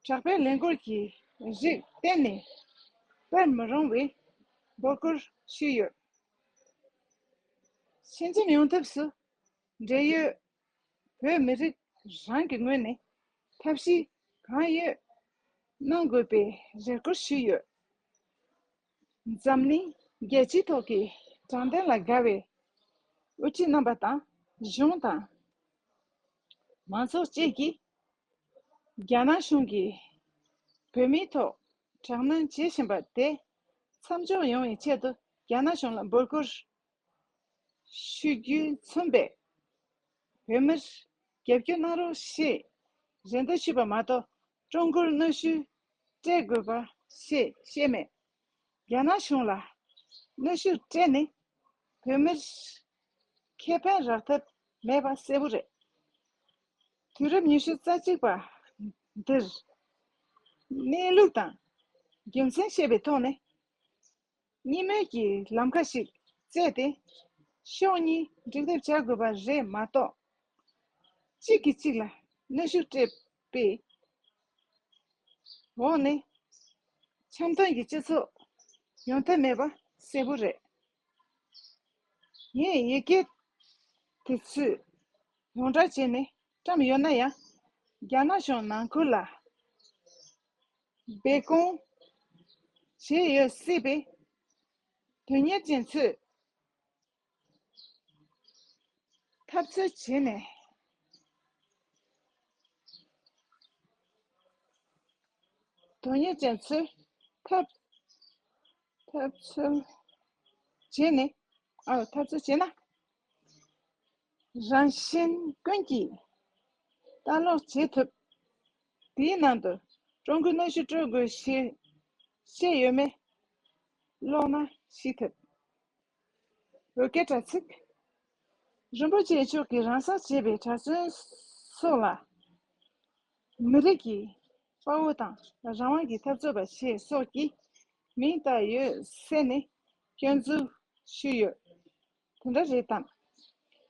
དྲག་པོའི་ལས་འགུལ་གྱི་རིགས་གཏན་ནས་སྤེལ་མི་རུང་བའི་འབོད་སྐུལ་ཞུས་ཡོད། ཕྱིར་འཐེན་ཡོང་ཐབས་སུ་འབྲེལ་ཡོད་བོད་མི་རིགས་རང་གི་ངོས་ནས་ཐབས་ཤེས་གང་ཡོད་གནང་དགོས་པའི་རེ་སྐུལ་ཞུས་ཡོད། འཛམ་གླིང་རྒྱལ་སྤྱིའི་ཐོག་གི་དྲང་བདེན་ལ་དགའ་བའི་དབུ་ཁྲིད་རྣམ་པ་དང་གཞུང་དང་མང་ཚོགས་བཅས་ཀྱིས་རྒྱ་ནག་གཞུང་གིས་བོད་མིའི་ཐོག་དྲག་གནོན་བྱེད་བཞིན་པ་དེ་མཚམས་འཇོག་ཡོང་བའི་ཆེད་དུ་རྒྱ་ནག་གཞུང་ལ་འབོད་སྐུལ་ཞུ་རྒྱུས་མཚོན་པས། བོད་མིར་རྒྱབ་སྐྱོར་གནང་རོགས་ཞེས་རེ་འདུན་ཞུས་པ་མ་གཏོགས། ཀྲུང་གོར་གནའ་ཤུལ་སྤྲད་དགོས་པ་ཞེས་བཤད་མེད། རྒྱ་ནག་གཞུང་ལ་གནའ་ཤུལ་སྤྲད་ནས་བོད་མིར་ཁེ་ཕན་རག་ཐབས་མེད་པ་གསལ་པོ་རེད། དུས་རབས་ཉི་ཤུ་རྩ་གཅིག་པ་འདིར་གནས་ལུགས་དང་རྒྱུ་མཚན་ཤེས་པའི་ཐོག་ནས། གཉིས་མོས་ཀྱི་ལམ་ཁ་ཞིག་བཙལ་ཏེ། ཕྱོགས་གཉིས་འགྲིག་ཐབས་བྱ་དགོས་པ་རེད་མ་གཏོགས། གཅིག་གིས་གཅིག་ལ་གནོན་ཤུགས་སྤྲད་པའི་འོག་ནས་འཆམ་མཐུན་གྱི་སྤྱི་ཚོགས་ཡོང་ཐབས་མེད་པ་ གསལ་པོ་རེད། ངས་ཡི་གེ་དེ་ཚོས་ཡོངས་གྲགས་བྱས་ནས་བཀྲམ་ཡོད་ན་ཡང་། རྒྱ་ནག་གཞུང་ནང་ཁུལ་ལ་སྦས་སྐུང་བྱས་ཡོད་སྲིད་པས། དོན་གཉེར་ཅན་ཚོས་འཐབ་རྩོད་བྱས་ནས། དོན་གཉེར་ཅན་ཚོས་འཐབ་འཐབ་རྩོད་བྱས་ནས། ཨ། འཐབ་རྩོད་བྱས་ན། རང་གཞན་ཀུན་གྱིས་ལྟ་ཀློག་བྱེད་ཐུབ། དེའི་ནང་དུ་ཀྲུང་གོའི་གནའ་ཤུལ་སྤྲོད་དགོས་ཞེས་བཤད་ཡོད་མེད་ཀློག་ན་ཤེས་ཐུབ། འོས་སྐད་དྲ་ཚིགས། རིན་པོ་ཆེ་མཆོག་གིས་རང་སར་བྱས་པའི་གྲྭ་བཙུན་སོགས་ལ། མི་རིགས་ཀྱི་དཔའ་བོ་དང་རང་དབང་གི་འཐབ་རྩོད་པ་ཞེས་སོགས་ཀྱི་མིང་བཏགས་ཡོད་ཟེར་ནས་སྐྱོན་འཛུགས་ཞུས་ཡོད། དེ་འདྲ་རེད་དམ།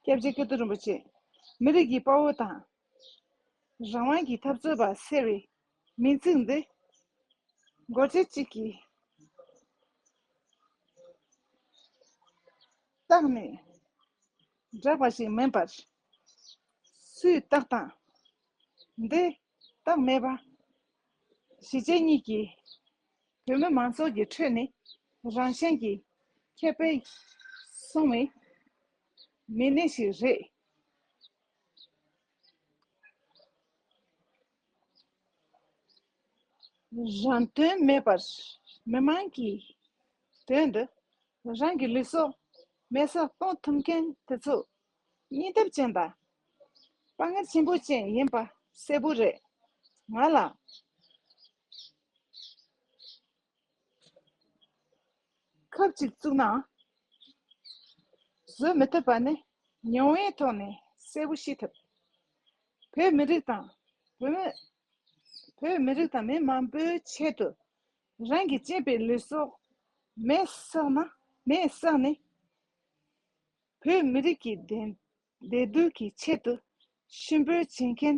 སྐྱབས་རྗེ་ཀིརྟི་རིན་པོ་ཆེ། མི་རིགས་ཀྱི་དཔའ་བོ་དང་། རང་དབང་གི་འཐབ་རྩོད་པ་ཟེར་བའི་མིང་ཚིག་འདི་མགོ་ཁྲིད་ཅིག་གིས་བཏགས་ནས་བསྒྲགས་པ་ཞིག་མིན་པར། སུས་བཏགས་དང་། འདི་བཏགས་མེད་པ། གཞིས་བྱེས་གཉིས་ཀྱི་བོད་མི་མང་ཚོགས་ཀྱི་ཁྲོད་ནས་རང་བཞིན་གྱིས་ཁྱབ་སྤེལ་སོང་བའི་མི་སྣ་ཞིག་རེད། རང་དོན་མེད་པར་མི་མང་གི་དོན་དུ་རང་གི་ལུས་སྲོག་མེ་སྲེག་གཏོང་ཐུབ་མཁན་དེ་ཚོ་སྙིང་སྟོབས་ཅན་དང་དཔའ་ངར་ཆེན་པོ་ཅན་ཡིན་པ་གསལ་པོ་རེད། ང་ལ་ཁབ་ཅིག་བཙུགས་ན་བཟོད་མི་ཐུབ་པ་ནི་མྱོང་བའི་ཐོག་ནས་གསལ་པོ་ཤེས་ཐུབ། བོད་མི་རིགས་དང་བོད་མི། བོད་མི་རིགས་དང་མི་མང་པོའི་ཆེད་དུ་རང་གི་གཅེས་པའི་ལུས་སྲོག་མེ་བསྲེགས་ན། མེ་བསྲེགས་ནས་བོད་མི་རིགས་ཀྱི་བདེ་བདེ་སྡུག་གི་ཆེད་དུ་ཤུགས་འབུལ་བྱེད་མཁན་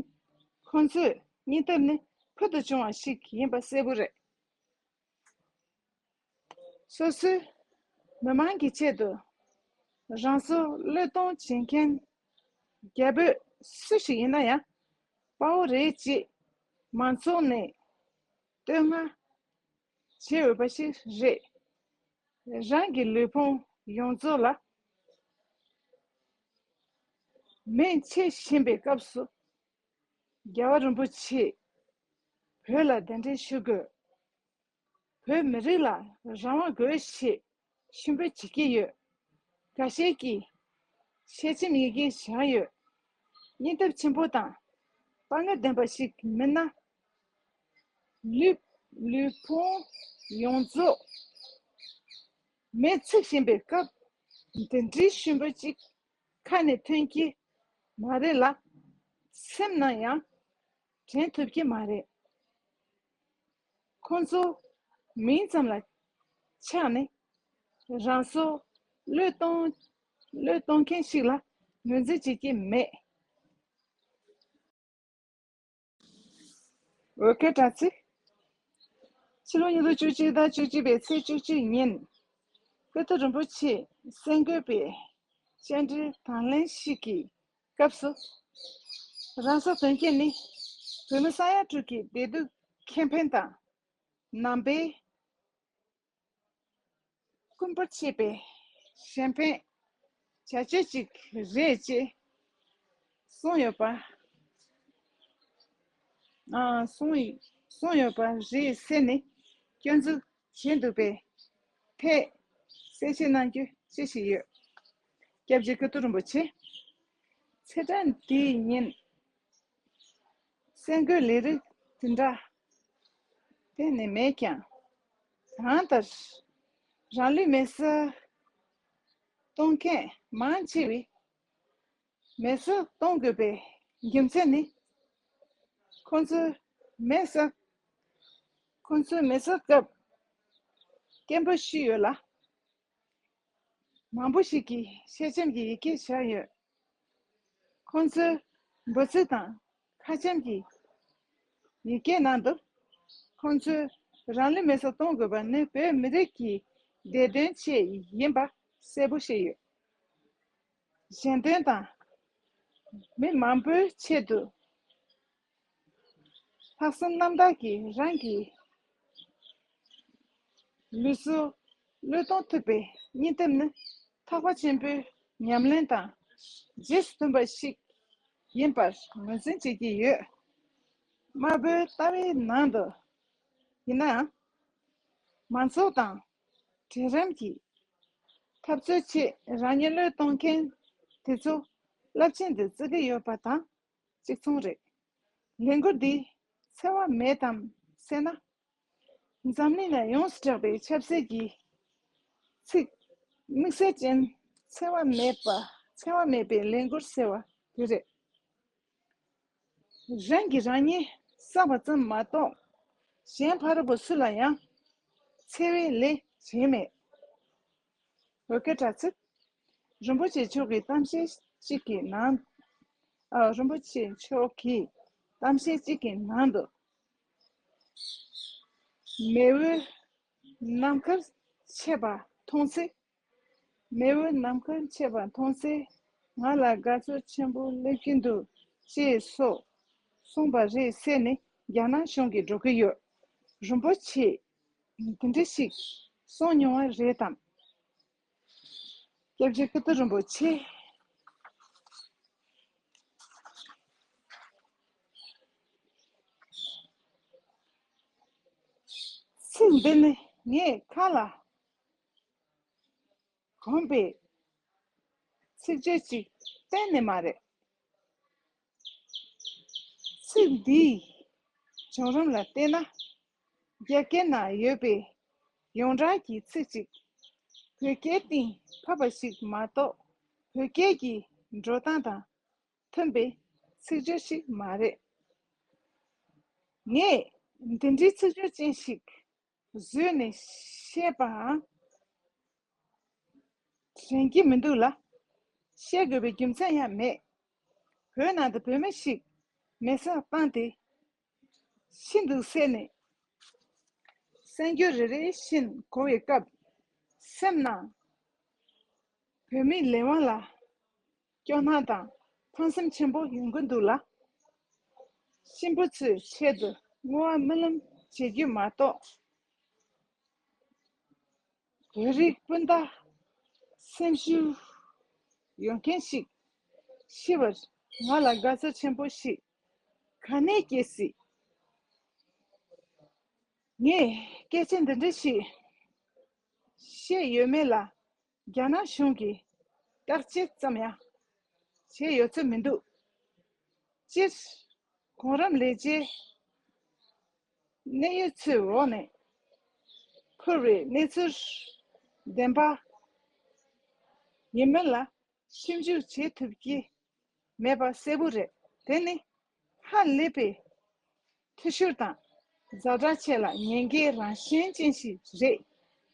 ཁོང་ཚོའི་སྙིང་སྟོབས་ནི་ཕུལ་དུ་བྱུང་བ་ཞིག་ཡིན་པ་གསལ་པོ་རེད། སོ་སོའི་མི་མང་གི་ཆེད་དུ་རང་སྲོག་བློས་གཏོང་བྱེད་མཁན་རྒྱ་བོད་སུ་ཞིག་ཡིན་ན་ཡང་དཔའ་བོ་རེད་ཅེས་མང་ཚོགས་ནས་བསྟོད་བསྔགས་བྱེད་འོས་པ་ཞིག་རེད། རང་གི་ལུས་ཕུང་ཡོངས་རྫོགས་ལ་མེ་མཆེད་བཞིན་པའི་སྐབས་སུ། རྒྱལ་བ་རིན་པོ་ཆེས་བོད་ལ་གདན་འདྲེན་ཞུ་དགོས། བོད་མི་རིགས་ལ་རང་དབང་དགོས་ཞེས་ཤུགས་འབོད་བྱེད་ཀྱི་ཡོད། འགའ་ཤས་ཀྱིས་ཤ་ཆེམས་ཡི་གེ་བཞག་ཡོད། སྙིང་སྟོབས་ཆེན་པོ་དང་དཔའ་ངར་ལྡན་པ་ཞིག་མིན་ན། ལུས་ལུས་ཕུང་ཡོངས་རྫོགས་མེ་འཚིག་བཞིན་པའི་སྐབས་འདི་འདྲའི་ཤུགས་འབོད་ཅིག་ཁ་ནས་ཐོན་གྱི་མ་རེད་ལ། སེམས་ནང་ཡང་དྲན་ཐུབ་ཀྱི་མ་རེད། ཁོང་ཚོ་མིང་ཙམ་ལ་ཆགས་ནས་རང་སྲོག་བློས་གཏོང་བློས་གཏོང་མཁན་ཞིག་ལ་ངོས་འཛིན་བྱེད་ཀྱི་མེད། འོས་སྐད་དྲ་ཚིགས། ཕྱི་ལོ་ཉིས་སྟོང་བཅུ་གཅིག་དང་བཅུ་གཅིག་པའི་ཚེས་བཅུ་གཅིག་ཉིན། ཀིརྟི་རིན་པོ་ཆེ་གསར་འགོད་པའི་བཅར་འདྲིར་དང་ལེན་ཞིག་གི་སྐབས་སུ། རང་སྲོག་དོན་རྐྱེན་ནི་བོད་མི་ས་ཡ་དྲུག་གི་བདེ་སྡུག་ཁེ་ཕན་དང་། ནང་པའི་དཀོན་པོར་བྱེད་པའི་གཞན་ཕན་བྱ་སྤྱོད་ཅིག་རེད་ཅེས་གསུངས་ཡོད་པ། ཨ། གསུངས་གསུངས་ཡོད་པ་རེད་ཟེར་ནས་སྐྱོན་འཛུགས་བྱས་འདུག་པའི་ཐད་གསལ་བཤད་གནང་རྒྱུ་ཅི་ཞིག་ཡོད། སྐྱབས་རྗེ་ཀིརྟི་རིན་པོ་ཆེ། ཚེས་གྲངས་འདིའི་ཉིན། གསར་འགོད་ལས་རིགས་དེ་འདྲ་གཏན་ནས་མེད་ཀྱང་། གང་ལྟར་རང་ལུས་མེ་སྲེག་གཏོང་མཁན་མང་ཆེ་བས་མེ་སྲེག་གཏོང་དགོས་པའི་རྒྱུ་མཚན་ནི། ཁོང་ཚོས་མེ་སྲེག་ཁོང་ཚོས་མེ་སྲེག་སྐབས་སྐད་འབོད་ཞུས་ཡོད་ལ། མང་པོ་ཞིག་གིས་ཤ་ཆེམས་ཀྱི་ཡི་གེ་བཞག་ཡོད། ཁོང་ཚོའི་འབོད་ཚིག་དང་ཁ་ཆེམས་ཀྱི་ཡི་གེ་ནང་དུ། ཁོང་ཚོས་རང་ལུས་མེ་སྲེག་གཏོང་དགོས་པ་ནི་བོད་མི་རིགས་ཀྱི་ བདེ་དོན་ཆེད་ཡིན་པ་གསལ་པོ་ཤེས་ཡོད། གཞན་དོན་དང་མི་མང་པོའི་ཆེད་དུ་ལྷག་བསམ་རྣམ་དག་གིས་རང་གི་ལུས་སྲོག་བློས་གཏོང་ཐུབ་པའི་སྙིང་སྟོབས་ནི་ཐེག་པ་ཆེན་པོའི་ཉམས་ལེན་དང་རྗེས་སུ་མཐུན་པ་ཞིག་ཡིན་པར་ངོས་འཛིན་བྱེད་ཀྱི་ཡོད། དམར་པོའི་ལྟ་བའི་ནང་དུ་ཡིན་ནའང་། མང་ཚོགས་དང་གྲལ་རིམ་གྱི་འཐབ་རྩོད་ཆེད་རང་ཉིད་བློས་གཏོང་མཁན་དེ་ཚོ་རླབས་ཆེན་དུ་བརྩི་གི་ཡོད་པ་དང་གཅིག་མཚུངས་རེད། ལས་འགུལ་འདིས་འཚེ་བ་མེད་དམ་ཟེར་ན། འཛམ་གླིང་ན་ཡོངས་སུ་གྲགས་པའི་ཆབ་སྲིད་ཀྱི་ཚིག་དམིགས་བསལ་ཅན་འཚེ་བ་མེད་པ་འཚེ་བ་མེད་པའི་ལས་འགུལ་ཟེར་བ་དེ་རེད། རང་གིས་རང་ཉིད་བསམ་པ་ཙམ་མ་གཏོགས་གཞན་ཕ་རོལ་པོ་སུ་ལ་ཡང་འཚེ་བའི་ལས་བྱས་མེད། འོད་སྐད་དྲག་ཚིག་རིན་པོ་ཆེ་མཆོག་གི་གཏམ་བཤད་གཅིག་གི་ནང་། ཨ། རིན་པོ་ཆེ་མཆོག་གི་གཏམ་བཤད་གཅིག་གི་ནང་དུ། མེས་པོའི་ནམ་མཁར་མཆེད་པ་མཐོང་ཚེ། མེས་པོའི་ནམ་མཁར་མཆེད་པ་མཐོང་ཚེ། ང་ལ་དགའ་ཚོར་ཆེན་པོ་སླེབས་ཀྱིན་འདུག་ཅེས་སོགས་གསུངས་པ་རེད་ཟེར་ནས་རྒྱ་ནག་གཞུང་གིས་སྒྲོག་གི་ཡོད། རིན་པོ་ཆེས་འདི་འདྲ་ཞིག་གསུངས་མྱོང་བ་རེད་དམ། སྐྱབས་རྗེ་ཀིརྟི་རིན་པོ་ཆེ། ཚིག་འདི་ནི་ངས་ཁ་ལ་གོམས་པའི་ཚིག་བརྗོད་ཅིག་གཏན་ནས་མ་རེད། ཚིག་འདིའི་བྱུང་རིམ་ལ་བལྟས་ན། རྒྱ་སྐད་ནང་ཡོད་པའི་ཡོངས་གྲགས་ཀྱི་ཚིག་ཅིག་བོད་སྐད་སྟེང་ཕབ་པ་ཞིག་མ་གཏོགས། བོད་སྐད་ཀྱི་འགྲོ་སྟངས་དང་མཐུན་པའི་ཚིག་བརྗོད་ཞིག་མ་རེད། ངས་འདི་འདྲའི་ཚིག་བརྗོད་ཅན་ཞིག་བཟོས་ནས་བཤད་པའང་དྲན་གྱི་མི་འདུག་ལ། བཤད་དགོས་པའི་རྒྱུ་མཚན་ཡང་མེད། བོད་ནང་དུ་བོད་མི་ཞིག་མེ་སྲེག་བཏང་སྟེ་ཤི་འདུག་ཟེར་ནས་གསར་འགྱུར་རེ་རེ་བཞིན་གོ་བའི་སྐབས། སེམས་ནང་བོད་མིའི་ལས་དབང་ལ་སྐྱོ་སྣང་དང་ཕངས་སེམས་ཆེན་པོ་ཡོང་གི་འདུག་ལ། གཤིན་པོ་ཚོའི་ཆེད་དུ་བསྔོ་བ་སྨོན་ལམ་བྱེད་རྒྱུ་མ་གཏོགས། བོད་རིགས་སྤུན་ཟླ་སེམས་ཤུགས་ཡོད་མཁན་ཞིག་ཤི་བར་ང་ལ་དགའ་ཚོར་ཆེན་པོ་ཞིག་ག་ནས་སྐྱེ་སྲིད། ངས་སྐད་ཆ་འདི་འདྲ་ཞིག་བཤད་ཡོད་མེད་ལ་རྒྱ་ནག་གཞུང་གིས་བརྟག་དཔྱད་ཙམ་ཡང་བྱས་ཡོད་ཚོད་མི་འདུག་སྤྱིར་གོང་རིམ་ལས་བྱེད་གནད་ཡོད་ཚོའི་འོག་ནས་འཕུར་བའི་གནས་ཚུལ་བདེན་པ་ཡིན་མིན་ལ་ཞིབ་འཇུག་བྱེད་ཐུབ་ཀྱི་མེད་པ་གསལ་པོ་རེད། དེ་ནི་ཧ་ལས་པའི་འཐུས་ཤོར་དང་ཛ་དྲག་ཆེ་ལ་ཉེན་ཁའི་རང་བཞིན་ཅན་ཞིག་རེད།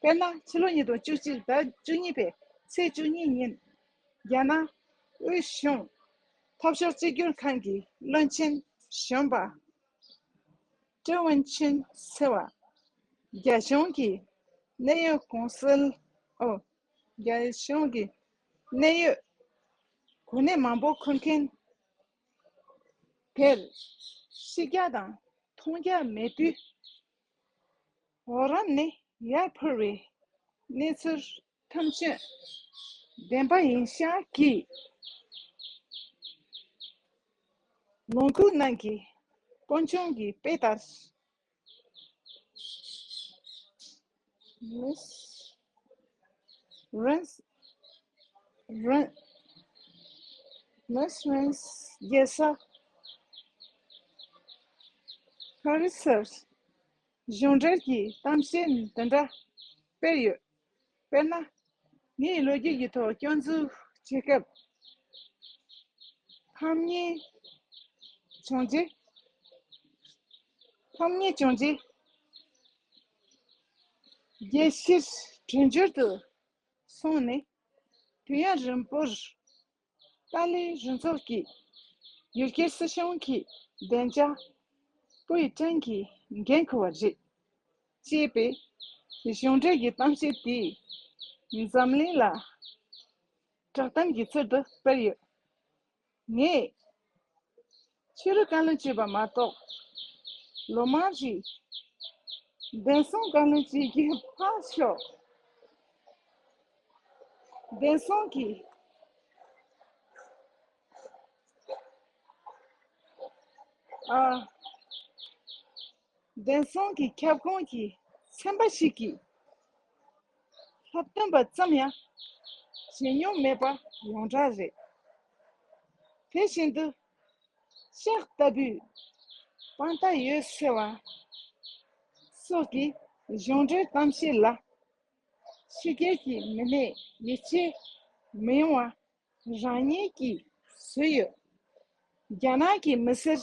དཔེར་ན་ཕྱི་ལོ་ཉིས་སྟོང་བཅུ་གཅིག་ཟླ་བཅུ་གཉིས་པའི་ཚེས་བཅུ་གཉིས་ཉིན་རྒྱ་ནག་དབུས་གཞུང་འཐབ་ཕྱོགས་གཅིག་གྱུར་ཁང་གི་བློན་ཆེན་གཞོན་པ་ཀྲེ་ཝུན་ཆིན་ཟེར་བ། རྒྱ་གཞུང་གི་གནད་ཡོད་གོང་གསལ། ཨོ། རྒྱ་གཞུང་གི་གནད་ཡོད་གོ་གནས་མང་པོ་འཁུར་མཁན་དེར་ཤི་རྒྱག་དང་མཐོང་རྒྱག་མེད་དུས། འོག་རིམ་ནས་ཡར་འཕུར་བའི་གནས་ཚུལ་ཐམས་ཅད་བདེན་པ་ཡིན་ཤག་གི་ལུང་ཁུག་ནང་གི་དཀོན་མཆོག་གི་དཔེ་ལྟར། མིས་རན་རན་མིས་རན་རྒྱལ་ས་ཕ་རི་སར་གཞུང་འབྲེལ་གྱི་གཏམ་བཤད་འདི་འདྲ་སྤེལ་ཡོད། དཔེར་ན། ངས་ལོ་རྒྱུས་ཀྱི་ཐོག་སྐྱོན་འཛུགས་བྱེད་སྐབས། ཕམ་ཉེས་བྱུང་རྗེས། ཕམ་ཉེས་བྱུང་རྗེས། རྒྱལ་ཕྱིར་བྲོས་བྱོལ་དུ་སོང་ནས། དུས་ཡུན་རིང་པོར་ཏཱ་ལའི་རུ་ཚོགས་ཀྱི་ཡུལ་གྱར་སྲིད་གཞུང་གི་བདེ་འཇགས་པུའུ་ཀྲང་གིས་འགན་འཁུར་བ་རེད། ཅེས་པའི་ གཞུང་འབྲེལ་གྱི་གཏམ་བཤད་དེས་འཛམ་གླིང་ལ་བསྒྲགས་གཏམ་གྱི་ཚུལ་དུ་སྤེལ་ཡོད། ངས་ཕྱི་རུ་བཀའ་བློན་བྱས་པ་མ་གཏོགས། ལོ་མང་རིང་བདེན་སྲུང་བཀའ་བློན་བྱེད་རྒྱུ་ཕར་ཞོག། བདེན་སྲུང་གི་ཨ། བདེན་སྲུང་གི་ཁྱབ་ཁོངས་ཀྱི་ཚན་པ་ཞིག་གིས་ལྷག་དོན་པ་ཙམ་ཡང་བྱེད་མྱོང་མེད་པ་ཡོངས་གྲགས་རེད། དེ་བཞིན་དུ་ལྕགས་ལྟ་བུའི་དཔང་རྟགས་ཡོད་ཟེར་བ་སོགས་ཀྱི་གཞུང་འབྲེལ་གཏམ་བཤད་ལ་ཕྱི་རྒྱལ་གྱི་མི་སྣས་ཡིད་ཆེས་མི་ཡོང་བ་རང་ཉིད་ཀྱིས་བཟོས་ཡོད། རྒྱ་ནག་གི་མི་སེར་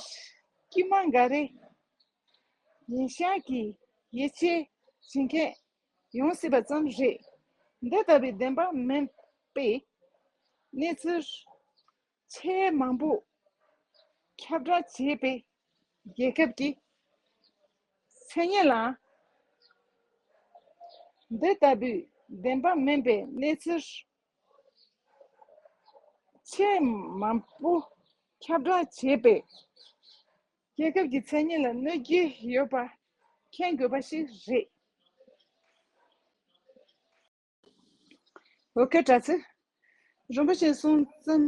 དཀྱུས་མ་འགའ་རེ་ཉིན་ཞག་གི་ཡིད་ཆེས་བྱེད་མཁན་ཡོང་སྲིད་པ་ཙམ་རེད། འདི་ལྟ་བུའི་བདེན་པ་མིན་པའི་གནས་ཚུལ་ཆེས་མང་པོ་ཁྱབ་བསྒྲགས་བྱས་པའི་རྒྱལ་ཁབ་ཀྱི་མཚན་སྙན་ལ། འདི་ལྟ་བུའི་བདེན་པ་མིན་པའི་གནས་ཚུལ་ཆེས་མང་པོ་ཁྱབ་བསྒྲགས་བྱས་པའི་རྒྱལ་ཁབ་ཀྱི་མཚན་སྙན་ལ་གནོད་ཀྱི་ཡོད་པ་མཁྱེན་དགོས་པ་ཞིག་རེད། འོ་ཁ་དྲག་ཚེ། རིན་པོ་ཆེ་གསུང་ཙམ།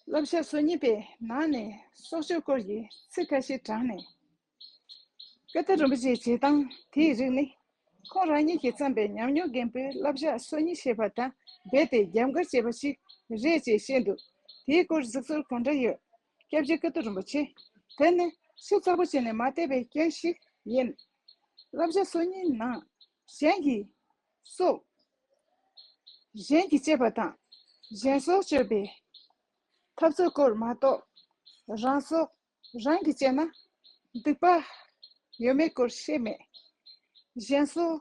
བསླབ་བྱ་སོ་གཉིས་པའི་ནང་ནས་སྲོག་གཅོད་སྐོར་གྱི་ཚིག་ཁ་ཤས་དྲངས་ནས། ཀ་ཏི་རིན་པོ་ཆེའི་བྱེད་སྟངས་དེའི་རིགས་ནི། ཁོང་རང་ཉིད་ཀྱིས་བརྩམས་པའི་ཉམས་མྱོང་རྒན་པོའི་བསླབ་བྱ་སོ་གཉིས་ཞེས་པ་དང་རྦད་དེ་རྒྱབ་འགལ་བྱས་པ་ཞིག་རེད་ཅེས་བཤད་འདུག། དེའི་སྐོར་གཟིགས་ཚུལ་གང་འདྲ་ཡོད། སྐྱབས་རྗེ་ཀ་ཏི་རིན་པོ་ཆེ། དེ་ནི་ཞིབ་ཚགས་པོ་བྱས་ནས་མ་བལྟས་པའི་སྐྱོན་ཞིག་ཡིན། བསླབ་བྱ་སོ་གཉིས་ནང་གཞན་གྱི་སྲོག་གཞན་གྱིས་བཅད་པ་དང་གཞན་སྲོག་གཅོད་པའི་ཐབས་ཚུལ་སྐོར་མ་གཏོགས། རང་སྲོག་རང་གིས་བཅད་ན་སྡིག་པ་ཡོད་མེད་སྐོར་བཤད་མེད། གཞན་སྲོག་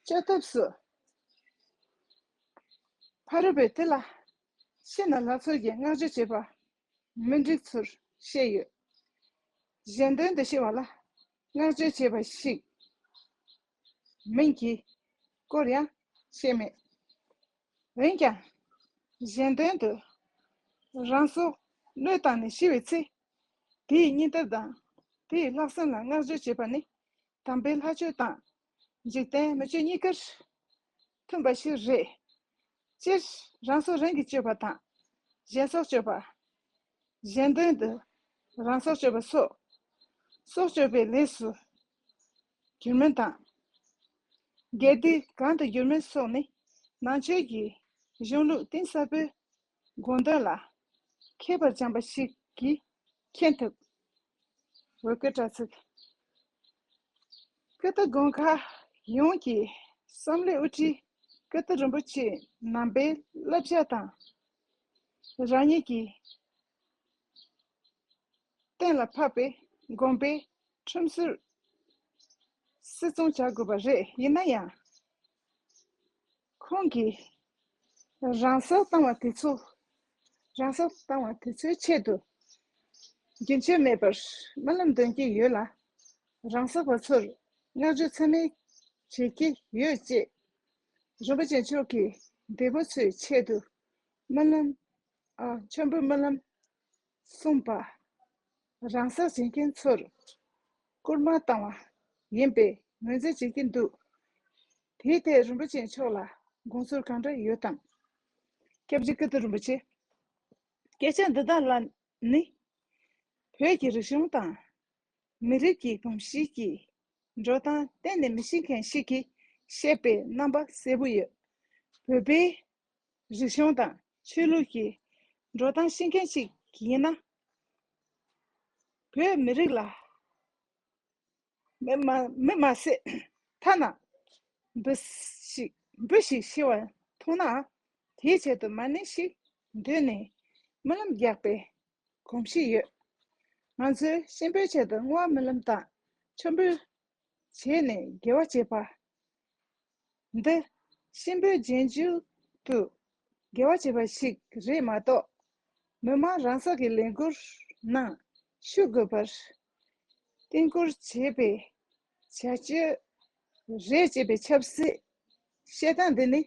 གཅོད་ཐབས་སུ་ཕ་རོལ་པོས་དེ་ལ་ཤི་ན་ལྷ་ཚོགས་ཀྱིས་བསྔགས་བརྗོད་བྱེད་པ་མི་འགྲིག་ཚུལ་བཤད་ཡོད། གཞན་དོན་དུ་ཤི་བ་ལ་བསྔགས་བརྗོད་བྱེད་པ་ཞིག་མིན་གྱི་སྐོར་ཡང་བཤད་མེད། འོན་ཀྱང་། གཞན་དོན་དུ་རང་སྲོག་བློས་བཏང་ནས་ཤི་བའི་ཚེ། དེའི་སྙིང་སྟོབས་དང་དེའི་ལྷག་བསམ་ལ་བསྔགས་བརྗོད་བྱེད་པ་ནི། དམ་པའི་ལྷ་ཆོས་དང་འཇིག་རྟེན་མི་ཆོས་གཉིས་ཀར་མཐུན་པ་ཞིག་རེད། སྤྱིར་རང་སྲོག་རང་གིས་གཅོད་པ་དང་། གཞན་སྲོག་གཅོད་པ། གཞན་དོན་དུ་རང་སྲོག་གཅོད་པ་སོགས། སྲོག་གཅོད་པའི་ལས་སུ་འགྱུར་མིན་དང་། དགེ་སྡིག་གང་དུ་འགྱུར་མིན་སོགས་ནི། ནང་ཆོས་ཀྱི་གཞུང་ལུགས་གཏིང་ཟབ་པོའི་དགོངས་དོན་ལ་མཁས་པར་སྦྱངས་པ་ཞིག་གིས་མཁྱེན་ཐུབ། འོད་སྐུ་དྲག་ཚིག། ཀ་ཏི་དགོན་ཁག་ཡོངས་ཀྱི་བསམ་བློའི་དབུ་ཁྲིད་ཀ་ཏི་རིན་པོ་ཆེ་རྣམ་པའི་བསླབ་བྱ་དང་། རང་ཉིད་ཀྱིས་གཏན་ལ་ཕབ་པའི་དགོན་པའི་ཁྲིམས་སྲོལ་སྲིད་སྐྱོང་བྱ་དགོས་པ་རེད། ཡིན་ན་ཡང་། ཁོང་གིས་རང་སྲོག་བཏང་བ་དེ་ཚོ། རང་སྲོག་བཏང་བ་དེ་ཚོའི་ཆེད་དུ་རྒྱུན་ཆད་མེད་པར་སྨོན་ལམ་འདོན་གྱི་ཡོད་ལ། རང་སྲོག་པ་ཚོར་བསྔགས་བརྗོད་ཚད་མེད་བྱེད་ཀྱི་ཡོད་ཅེས་རིན་པོ་ཆེ་མཆོག་གིས་འདས་པོ་ཚོའི་ཆེད་དུ་སྨོན་ལམ། ཨ། མཆོད་འབུལ་སྨོན་ལམ་གསུངས་པ། རང་སྲོག་བྱེད་མཁན་ཚོར་སྐུལ་མ་བཏང་བ་ཡིན་པའི་ངོས་འཛིན་བྱེད་ཀྱི་འདུག། དེའི་ཐད་རིན་པོ་ཆེ་མཆོག་ལ་དགོངས་ཚུལ་གང་འདྲ་ཡོད་དམ། སྐྱབས་རྗེ་ཀ་ཏི་རིན་པོ་ཆེ། སྐད་ཆ་འདི་དག་ལ་ནི། བོད་ཀྱི་རིག་གཞུང་དང་། མི་རིགས་ཀྱི་གོམས་གཤིས་ཀྱི་འགྲོ་སྟངས་གཏན་ནས་མི་ཤེས་མཁན་ཞིག་གིས་བཤད་པའི་རྣམ་པ་གསལ་པོ་ཡོད། བོད་པའི་རིག་གཞུང་དང་ཆོས་ལུགས་ཀྱི་འགྲོ་སྟངས་ཤེས་མཁན་ཞིག་ཡིན་ན། བོད་མི་རིགས་ལ་མི་མ་མི་མ་ཟད། ཐ་ན་འབུ་ཞིག་འབུ་ཞིག་ཤི་བ་མཐོང་ན། དེའི་ཆེད་དུ་མ་ཎི་ཞིག་འདོན་ནས་སྨོན་ལམ་རྒྱག་པའི་གོམས་གཤིས་ཡོད། ང་ཚོས་གཤིན་པོའི་ཆེད་དུ་བསྔོ་བ་སྨོན་ལམ་དང་མཆོད་འབུལ་བྱས་ནས་དགེ་བ་བྱེད་པ་འདི་གཤིན་པོའི་རྗེས་འཇུག་ཏུ་དགེ་བ་བྱེད་པ་ཞིག་རེད་མ་གཏོགས། མི་མང་རང་སྲོག་གི་ལས་འགུལ་ནང་ཞུགས་དགོས་པར་བསྟུན་བསྐུལ་བྱེད་པའི་བྱ་སྤྱོད་ རེད་ཅེས་པའི་ཆབ་སྲིད་བཤད་སྟངས་འདི་ནི།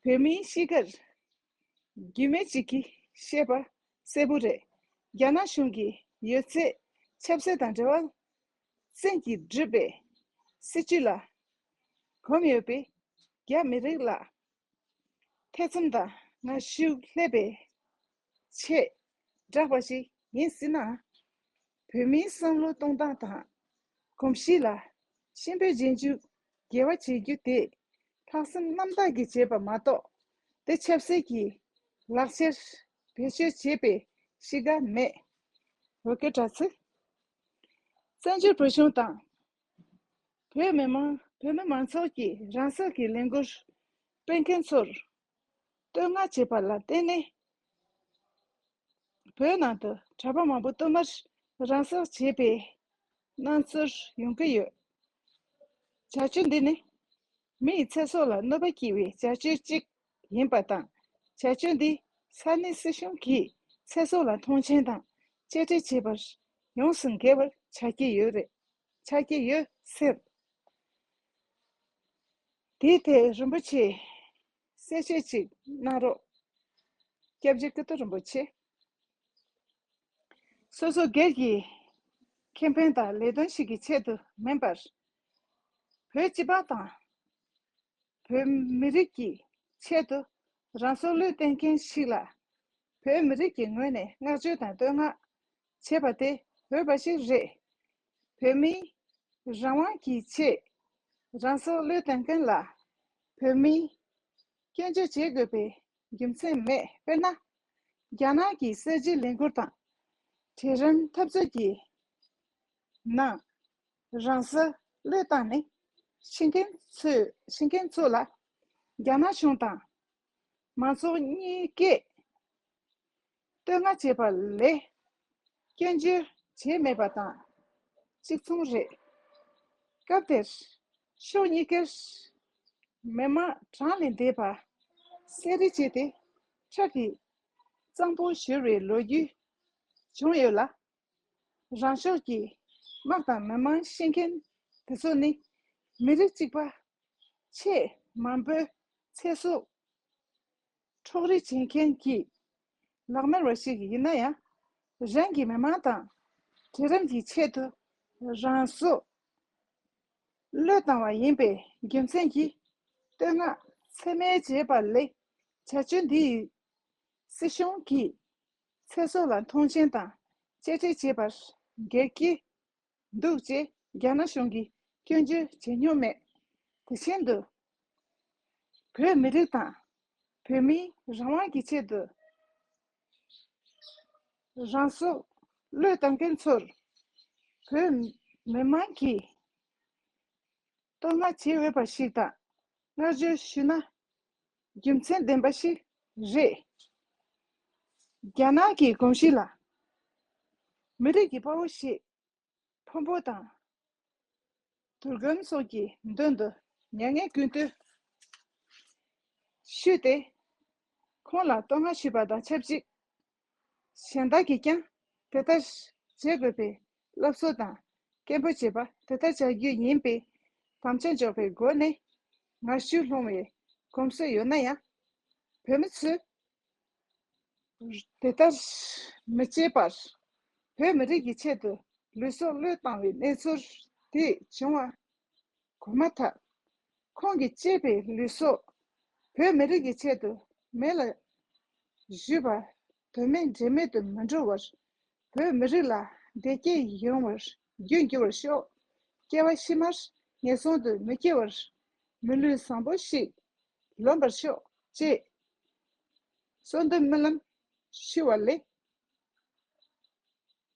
བོད་མིའི་གཤིས་ཀར་རྒྱུས་མེད་ཅིག་གིས་བཤད་པ་གསལ་པོ་རེད། རྒྱ་ནག་གཞུང་གིས་ཡོད་ཚད་ཆབ་སྲིད་དང་འབྲེལ་བ་བཙན་གྱིས་བསྒྲུབས་པའི་སྲིད་བྱུས་ལ་གོམས་ཡོད་པའི་རྒྱ་མི་རིགས་ལ་ཐེ་ཚོམ་དང་ངར་ཤུགས་སླེབས་པའི་ཆེད་བསྒྲགས་པ་ཞིག་ཡིན་སྲིད་ན། བོད་མིའི་བསམ་བློ་གཏོང་སྟངས་དང་གོམས་གཤིས་ལ་གཤིན་པོའི་རྗེས་འཇུག་འགེལ་བ་བྱེད་རྒྱུ་དེ་ལྷག་བསམ་རྣམ་དག་གིས་བྱས་པ་མ་གཏོགས། དེ་ཆབ་སྲིད་ཀྱི་ལག་ཆར་བེད་སྤྱོད་བྱེད་པའི་གཤིས་ཀ་མེད། འོ་སྐད་གྲགས་ཚེ། བཙན་བྱོལ་བོད་གཞུང་དང་། བོད་མི་མང་བོད་མི་མང་ཚོགས་ཀྱིས་རང་སྲོག་གི་ལས་འགུལ་སྤེལ་མཁན་ཚོར་བསྟོད་བསྔགས་བྱས་པ་ལ་བརྟེན་ནས། བོད་ནང་དུ་གྲྭ་པ་མང་པོ་བསྟུད་མར་རང་སྲོག་བཅད་པའི་སྣང་ཚུལ་ཡོང་གི་ཡོད། བྱ་སྤྱོད་འདི་ནི་མི་ཡི་ཚེ་སྲོག་ལ་གནོད་པ་བསྐྱལ་བའི་བྱ་སྤྱོད་ཅིག་ཡིན་པ་དང་། བྱ་སྤྱོད་འདིས་ས་གནས་སྲིད་གཞུང་གིས་ཚེ་སྲོག་ལ་མཐོང་ཆེན་དང་གཅེས་སྤྲས་བྱེད་པར་ཡོངས་སུ་འགལ་བར་ཆགས་ཀྱི་ཡོད་རེད། ཆགས་ཀྱི་ཡོད་ཟེར། དེའི་ཐད་རིན་པོ་ཆེས་གསལ་བཤད་ཅིག་གནང་རོགས། སྐྱབས་རྗེ་ཀིརྟི་རིན་པོ་ཆེ། སོ་སོ་སྒེར་གྱི་ཁེ་ཕན་དང་ལས་དོན་ཞིག་གི་ཆེད་དུ་མིན་པར། བོད་སྤྱི་པ་དང་། བོད་མི་རིགས་ཀྱི་ཆེད་དུ་རང་སྲོག་བློས་གཏོང་མཁན་ཞིག་ལ། བོད་མི་རིགས་ཀྱི་ངོས་ནས་བསྔགས་བརྗོད་དང་བསྟོད་བསྔགས་བྱེད་པ་དེ་འོས་པ་ཞིག་རེད། བོད་མིའི་རང་དབང་གི་ཆེད་རང་སྲོག་བློས་གཏོང་མཁན་ལ་བོད་མིས་སྐྱོན་བརྗོད་བྱེད་དགོས་པའི་རྒྱུ་མཚན་མེད། དཔེར་ན། རྒྱ་ནག་གི་གསར་བརྗེའི་ལས་འགུལ་དང་གྲལ་རིམ་འཐབ་རྩོད་ཀྱི་ནང་རང་སྲོག་བློས་བཏང་ནས་ཤི་མཁན་ཚོས་ཤི་མཁན་ཚོ་ལ་རྒྱ་ནག་གཞུང་དང་མང་ཚོགས་གཉིས་ཀས་བསྟོད་བསྔགས་བྱས་པ་ལས་སྐྱོན་བརྗོད་བྱས་མེད་པ་དང་གཅིག་མཚུངས་རེད། སྐབས་དེར་ཕྱོགས་གཉིས་ཀར་མི་མང་གྲངས་ལས་འདས་པ་བསད་རེས་བྱས་ཏེ་ཁྲག་གིས་གཙང་པོ་བཞུར་བའི་ལོ་རྒྱུས་བྱུང་ཡོད་ལ། རང་ཕྱོགས་ཀྱི་དམག་དང་མི་མང་ཤི་མཁན་དེ་ཚོ་ནི་མི་རིགས་གཅིག་པ་ཆེས་མང་པོའི་ཚེ་སྲོག་འཕྲོག་རེས་བྱེད་མཁན་གྱི་ལག་དམར་བ་ཞིག་ཡིན་ན་ཡང་། རང་གི་མི་མང་དང་གྲལ་རིམ་གྱི་ཆེད་དུ་རང་སྲོག་བློས་བཏང་བ་ཡིན་པའི་རྒྱུ་མཚན་གྱིས་བསྟོད་བསྔགས་ཚད་མེད་བྱས་པ་ལས། བྱ་སྤྱོད་འདི་ཡིས་སྲིད་གཞུང་གིས་ཚེ་སྲོག་ལ་མཐོང་ཆེན་དང་གཅེས་སྤྲས་བྱེད་པར་འགལ་གྱི་འདུག་ཅེས་རྒྱ་ནག་གཞུང་གིས་སྐྱོན་བརྗོད་བྱེད་མྱོང་མེད། དེ་བཞིན་དུ། བོད་མི་རིགས་དང་བོད་མིའི་རང་དབང་གི་ཆེད་དུ་རང་སྲོག་བློས་བཏང་མཁན་ཚོར་བོད་མི་མང་གིས་བསྟོད་བསྔགས་བྱེད་འོས་པ་ཞིག་དང་བསྔགས་བརྗོད་ཞུ་ན་རྒྱུ་མཚན་ལྡན་པ་ཞིག་རེད། རྒྱ་ནག་གི་གོམས་གཤིས་ལ་མི་རིགས་ཀྱི་དཔའ་བོ་ཞེས་ཕོན་པོ་དང་དུར་སྒམ་སོགས་ཀྱི་མདུན་དུ་མྱ་ངན་གུས་འདུད་ཞུས་ཏེ། ཁོང་ལ་བསྟོད་བསྔགས་ཞུས་པ་དང་ཆབས་ཅིག་གཞན་དག་གིས་ཀྱང་དེ་ལྟར་བྱེད་དགོས་པའི་སློབ་གསོ་དང་སྐད་འབོད་བྱེད་པ་དེ་ལྟར་བྱ་རྒྱུ་ཡིན་པའི་དམ་བཅའ་འཇོག་པའི་སྒོ་ནས་ངར་ཤུགས་སློང་བའི་གོམས་སྲོལ་ཡོད་ན་ཡང་། བོད་མི་ཚོས་དེ་ལྟར་མི་བྱེད་པར་བོད་མི་རིགས་ཀྱི་ཆེད་དུ་ལུས་སྲོག་བློས་བཏང་བའི་གནས་ཚུལ་དེ་བྱུང་བ་གོ་མ་ཐག་ཁོང་གིས་གཅེས་པའི་ལུས་སྲོག་བོད་མི་རིགས་ཀྱི་ཆེད་དུ་མེ་ལ་གཞུས་པ་དོན་མེད་འབྲས་མེད་དུ་མི་འགྲོ་བར། བོད་མི་རིགས་ལ་བདེ་སྐྱིད་ཡོང་བར་རྒྱུ་འགྱུར་བར་ཤོག་སྐྱེ་བ་ཕྱི་མར་ངན་སོང་དུ་མི་སྐྱེ་བར་མི་ལུས་བཟང་པོ་ཞིག་ལོན་པར་ཤོག་ཅེས་གསོལ་འདེབས་སྨོན་ལམ་ཞུ་བ་ལས།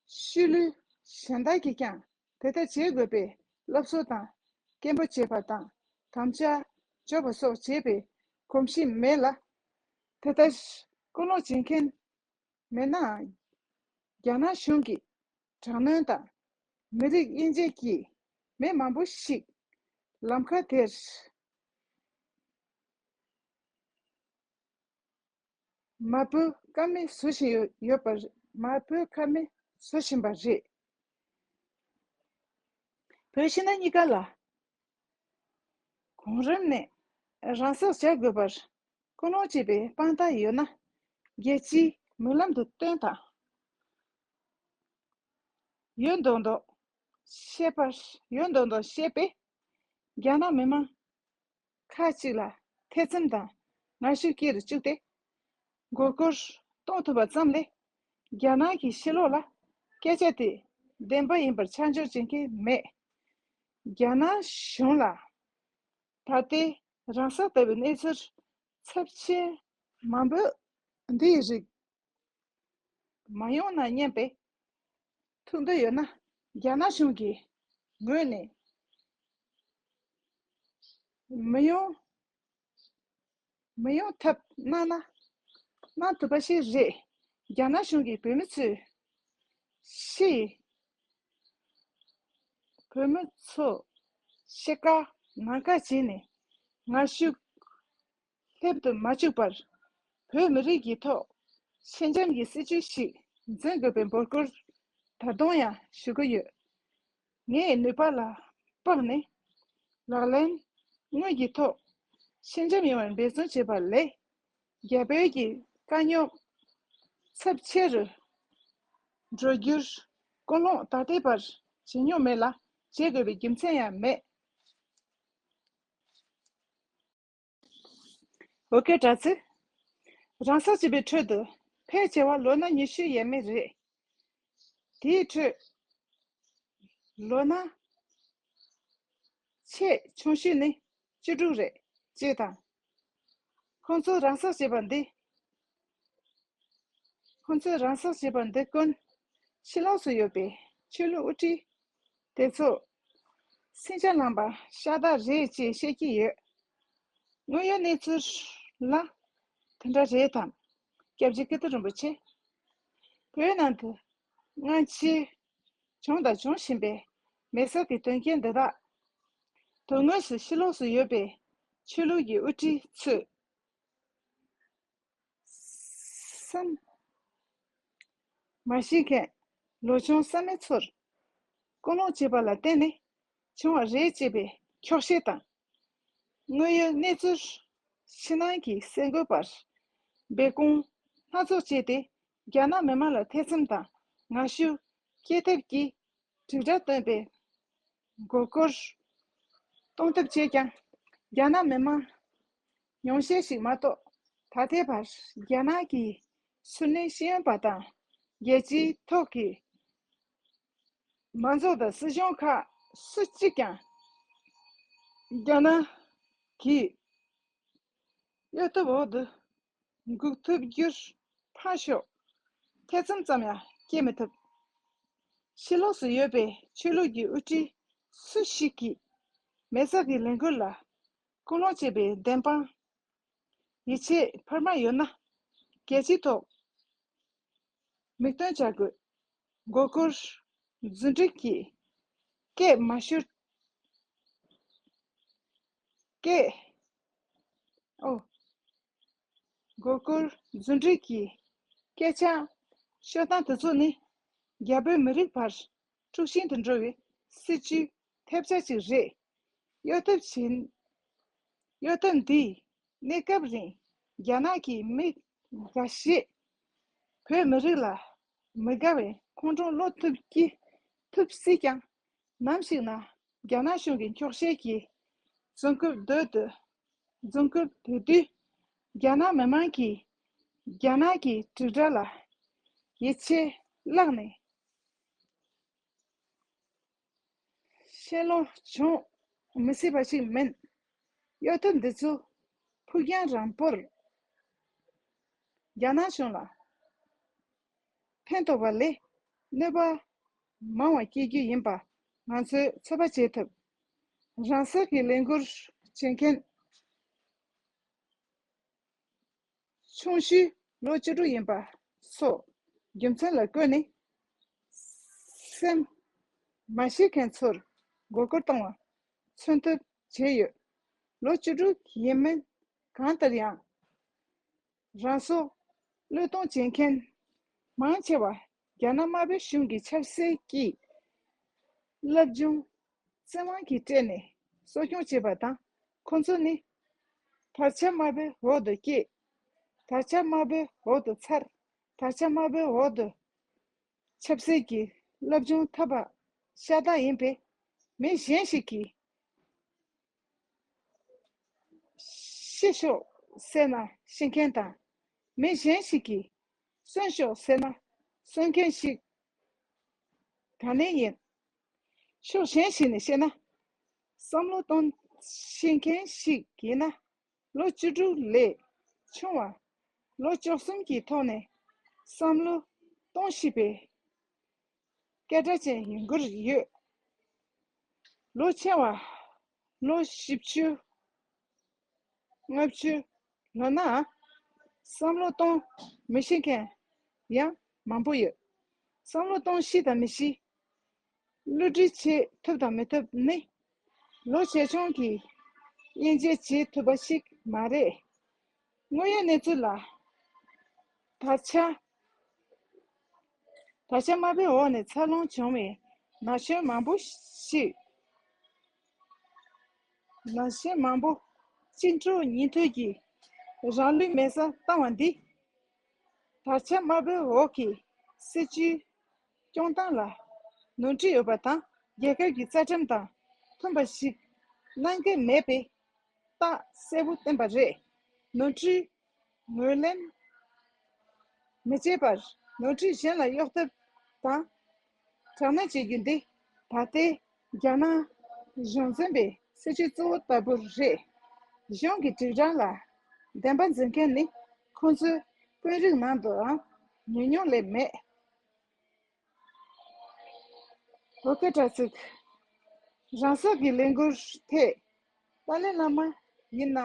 ཤུལ་ལུས་གཞན་དག་གིས་ཀྱང་དེ་ལྟར་བྱེད་དགོས་པའི་སློབ་གསོ་དང་སྐད་འབོད་བྱེད་པ་དང་དམ་བཅའ་འཇོག་པ་སོགས་བྱེད་པའི་གོམས་གཤིས་མེད་ལ། དེ་ལྟར་སྐུལ་སློང་བྱེད་མཁན་མེད་ནའང་། རྒྱ་ནག་གཞུང་གིས་དྲག་གནོན་དང་མི་རིགས་དབྱེ་འབྱེད་ཀྱིས་མི་མང་པོ་ཞིག་ལམ་ཁ་དེར་མ་བུ་ཀ་མེད་བཟོ་བཞིན་ཡོད་ཡོད་པ་རེད། མ་བུ་ཀ་མེད་བཟོ་བཞིན་པ་རེད། བོད་ཕྱི་ནང་གཉིས་ཀ་ལ་ གོང་རིམ་ནས་རང་སྲོག་བཅད་དགོས་པར་སྐུལ་སློང་བྱེད་པའི་དཔང་རྟགས་ཡོད་ན། རྒྱལ་སྤྱིའི་མིག་ལམ་དུ་སྟོན་དང་། ཡོད་མདོག་མདོག་བཤད་པར་ཡོད་མདོག་མདོག་བཤད་པས་རྒྱ་ནག་མི་མང་ཁག་ཅིག་ལ་ཐེ་ཚོམ་དང་ངར་ཤུགས་སྐྱེ་རུ་བཅུག་སྟེ། མགོ་སྐོར་གཏོང་ཐུབ་པ་ཙམ་ལས། རྒྱ་ནག་གི་ཕྱི་ལོགས་ལ་སྐད་ཆ་དེ་བདེན་པ་ཡིན་པར་ཆ་འཇོག་བྱེད་མཁན་མེད། རྒྱ་ནག་གཞུང་ལ་ད་ལྟའི་རང་སྲོག་ལྟ་བུའི་གནས་ཚུལ་ཚབས་ཆེན་མང་པོ་འདིའི་རིགས་མ་ཡོང་ན་སྙམ་པའི་ཐུགས་འདོད་ཡོད་ན། རྒྱ་ནག་གཞུང་གི་ངོས་ནས་མི་ཡོང་མི་ཡོང་ཐབས་གནང་ན་གནང་ཐུབ་པ་ཞིག་རེད། རྒྱ་ནག་གཞུང་གིས་བོད་མི་ཚོས་ཤི་བོད་མི་ཚོ་ཤི་ཁ་ནང་ཁ་བྱས་ནས་ངར་ཤུགས་སླེབས་དུ་མ་བཅུག་པར། བོད་མི་རིགས་ཀྱི་ཐོག་ཆེ་འབྱམས་ཀྱི་སྲིད་བྱུས་ཤིག་འཛིན་དགོས་པའི་འབོད་སྐུལ་ད་དུང་ཡང་ཞུ་གི་ཡོད། ངས་ནུས་པ་ལ་དཔགས་ནས་ལག་ལེན་དངོས་ཀྱི་ཐོག་ཆེ་འབྱམས་ཡོང་བར་འབད་བརྩོན་བྱེད་པ་ལས། རྒྱ་བོད་ཀྱི་དཀའ་རྙོག་ཚབས་ཆེ་རུ་འགྲོ་རྒྱུར་སྐུལ་སློང་ད་ལྟའི་བར་བྱེད་མྱོང་མེད་ལ། བྱེད་དགོས་པའི་རྒྱུ་མཚན་ཡང་མེད། འོ་ཀེ། དྲ་ཚིགས། རང་སྲོག་བཅད་པའི་ཁྲོད་དུ་ཕལ་ཆེ་བ་ལོ་ན་ཉི་ཤུ་ཡས་མས་རེད། དེའི་ཁྲོད་ལོ་ན་ཆེས་ཆུང་ཤོས་ནི་བཅུ་དྲུག་རེད་ཅེས་དང་། ཁོང་ཚོ་རང་སྲོག་བཅད་པ་འདི། ཁོང་ཚོས་རང་སྲོག་བཅད་པ་འདི་ཀུན་ཕྱི་ལོགས་སུ་ཡོད་པའི་ཆོས་ལུགས་དབུ་ཁྲིད་དེ་ཚོ་སེམས་ཅན་ལངས་པ་ཤ་སྟག་རེད་ཅེས་བཤད་ཀྱི་ཡོད། དངོས་ཡོད་གནས་ཚུལ་ལ་དེ་འདྲ་རེད་དམ། སྐྱབས་རྗེ་ཀིརྟི་རིན་པོ་ཆེ། བོད་ནང་དུ་སྔ་ཕྱི་བྱུང་དང་འབྱུང་བཞིན་པའི་མེ་སྲེག་གི་དོན་རྐྱེན་འདི་དག་དོན་དངོས་སུ་ཕྱི་ལོགས་སུ་ཡོད་པའི་ཆོས་ལུགས་ཀྱི་དབུ་ཁྲིད་ཚོས་བསམ་མ་ཤེས་མཁན་ལོ་ཆུང་བསམ་མེད་ཚོར་སྐུལ་སློང་བྱས་པ་ལ་བརྟེན་ནས་བྱུང་བ་རེད་ཅེས་པའི་འཁྱོག་བཤད་དང་། དངོས་ཡོད་གནས་ཚུལ་ཕྱི་ནང་གི་གསར་འགོད་པར་སྦས་སྐུང་སྣ་ཚོགས་བྱས་ཏེ། རྒྱ་ནག་མི་མང་ལ་ཐེ་ཚོམ་དང་ངར་ཤུགས་སྐྱེད་ཐབས་ཀྱི་དྲིལ་བསྒྲགས་བཏོན་པའི་མགོ་སྐོར་གཏོང་ཐབས་བྱས་ཀྱང་། རྒྱ་ནག་མི་མང་ཉུང་ཤས་ཤིག་མ་གཏོགས་ད་ལྟའི་བར་རྒྱ་ནག་གི་ཕྱི་སྣེ་ཤེས་ཡོན་པ་དང་རྒྱལ་སྤྱིའི་ཐོག་གི་མང་ཚོགས་དང་སྲིད་གཞུང་ཁག་སུ་གཅིག་ཀྱང་རྒྱ་ནག་གི་གཡོ་ཐབས་འོག་ཏུ་འགུག་ཐུབ་རྒྱུར་ཕར་ཞོག་ཐེ་ཚོམ་ཙམ་ཡང་སྐྱེ་མི་ཐུབ། ཕྱི་ལོགས་སུ་ཡོད་པའི་ཆོས་ལུགས་ཀྱི་དབུ་ཁྲིད་སུ་ཞིག་གིས་མེ་སྲེག་གི་ལས་འགུལ་ལ་སྐུལ་སློང་བྱེད་པའི་བདེན་དཔང་ཡིད་ཆེས་འཕར་མ་ཡོད་ན། རྒྱལ་སྤྱིའི་ཐོག་མིག་སྟོན་བྱ་དགོས། མགོ་སྐོར་རྫུན་སྒྲིག་གིས་སྐད་མ་ཤོར། སྐད། ཨོ། མགོ་སྐོར་རྫུན་སྒྲིག་གི་སྐད་ཆ་ཤོད་སྟངས་དེ་ཚོ་ནི་རྒྱ་བོད་མི་རིགས་བར་དཀྲུག་ཤིང་དུ་འགྲོ་བའི་སྲིད་བྱུས་ཐེབས་ཆག་ཅིག་རེད། གཡོ་ཐབས་བྱེད། གཡོ་ཐབས་འདིས་གནས་སྐབས་རིང་རྒྱ་ནག་གི་མི་འགའ་ཤས་བོད་མི་རིགས་ལ་མི་དགའ་བའི་ཁོང་ཁྲོ་སློང་ཐུབ་ཀྱི་ཐུབ་སྲིད་ཀྱང་། ནམ་ཞིག་ན་རྒྱ་ནག་གཞུང་གི་འཁྱོག་བཤད་ཀྱི་རྫུན་རྐུབ་རྡོལ་དུ། རྫུན་རྐུབ་རྡོལ་དུས་རྒྱ་ནག་མི་མང་གིས་རྒྱ་ནག་གི་དྲིལ་བསྒྲགས་ལ་ཡིད་ཆེས་བརླག་ནས་ཤེས་ལོ་བྱུང་མི་སྲིད་པ་ཞིག་མིན། གཡོ་ཐབས་འདི་ཚོ་ཕུགས་རྒྱང་རིང་པོར་རྒྱ་ནག་གཞུང་ལ་ཕན་ཐོགས་པ་ལས་གནོད་པ་མང་བ་སྐྱེལ་རྒྱུ་ཡིན་པ་ང་ཚོས་ཚོད་དཔག་བྱེད་ཐུབ། རང་སྲོག་གི་ལས་འགུལ་བྱེད་མཁན་ཆུང་ཤོས་ལོ་བཅུ་དྲུག་ཡིན་པ་སོགས་རྒྱུ་མཚན་ལ་བཀོད་ནས་སེམས་མ་ཤེས་མཁན་ཚོར་མགོ་སྐོར་བཏང་བ་མཚོན་ཐབས་བྱས་ཡོད། ལོ་བཅུ་དྲུག་ཡིན་མིན་གང་ལྟར་ཡང་། རང་སྲོག་བློས་གཏོང་བྱེད་མཁན་མང་ཆེ་བ་རྒྱ་ནག་དམར་པོའི་གཞུང་གི་ཆབ་སྲིད་ཀྱི་བསླབ་སྦྱོང་བཙན་དབང་གིས་སྤྲད་ནས་གསོ་སྐྱོང་བྱས་པ་དང་ ཁོང་ཚོ་ནི་དར་ཆ་དམར་པོའི་འོག་ཏུ་སྐྱེས། དར་ཆ་དམར་པོའི་འོག་ཏུ་འཚར། དར་ཆ་དམར་པོའི་འོག་ཏུ་ཆབ་སྲིད་ཀྱི་སློབ་སྦྱོང་ཐོབ་པ་ཤ་སྟག་ཡིན་པས། མི་གཞན་ཞིག་གིས་ཤི་ཤོག་ཟེར་ན་ཤི་མཁན་དང་། མི་གཞན་ཞིག་གིས་གསོན་ཤོག་ཟེར་ན་གསོན་མཁན་ཞིག་ག་ནས་ཡིན། ཕྱོགས་གཞན་ཞིག་ནས་བཤད་ན། བསམ་བློ་གཏོང་ཤེས་མཁན་ཞིག་ཡིན་ན། ལོ་བཅུ་དྲུག་ལས་ཆུང་བ། ལོ་བཅུ་གསུམ་གྱི་ཐོག་ནས་བསམ་བློ་གཏོང་ཤེས་པའི་སྐད་གྲགས་ཅན་ཡིན་དགོས་ཡོད། ལོ་ཆེ་བ། ལོ་བཞི་བཅུ། ལྔ་བཅུ་ལོན་ན་བསམ་བློ་གཏོང་མི་ཤེས་མཁན་ཡང་མང་པོ་ཡོད། བསམ་བློ་གཏོང་ཤེས་དང་མི་ཤེས། བསླུ་བྲིད་བྱེད་ཐུབ་དང་མི་ཐུབ་ནི། ལོ་ཆེ་ཆུང་གི་དབྱེ་འབྱེད་བྱེད་ཐུབ་པ་ཞིག་མ་རེད། དངོས་ཡོད་གནས་ཚུལ་ལ། དར་ཆ། དར་ཆ་དམར་པོའི་འོག་ནས་འཚར་ལོངས་བྱུང་བའི་ན་གཞོན་མང་པོ་ཞིག་ན་གཞོན་མང་པོ་གཅིག་འཕྲོ་གཉིས་ཐོན་གྱིས་རང་ལུས་མེ་སྲེག་བཏང་བ་འདི། དར་ཆ་དམར་པོའི་འོག་གི་སྲིད་བྱུས་སྐྱོང་སྟངས་ལ་ནོར་འཁྲུལ་ཡོད་པ་དང་། རྒྱལ་ཁབ་ཀྱི་རྩ་ཁྲིམས་དང་མཐུན་པ་ཞིག་གནང་གི་མེད་པའི་རྟགས་གསལ་པོ་བསྟན་པ་རེད། ནོར་འཁྲུལ་ངོས་ལེན་མི་བྱེད་པར་ནོར་འཁྲུལ་གཞན་ལ་གཡོག་ཐབས་དང་དྲག་གནོན་བྱེད་རྒྱུ་འདི་ད་ལྟའི་རྒྱ་ནག་གཞུང་འཛིན་པའི་སྲིད་བྱུས་གཙོ་བོ་ལྟ་བུ་རེད། གཞུང་གི་སྒྲིག་གྲངས་ལ་བདེན་པ་འཛིན་མཁན་ནི་ཁོང་ཚོའི་དཔོན་རིགས་ནང་དུའང་ཉུང་ཉུང་ལས་མེད། བོད་སྐད་དྲ་ཚིགས། རང་སྲེག་གི་ལས་འགུལ་ཐད་ཏཱ་ལའི་བླ་མ་ཡིན་ན།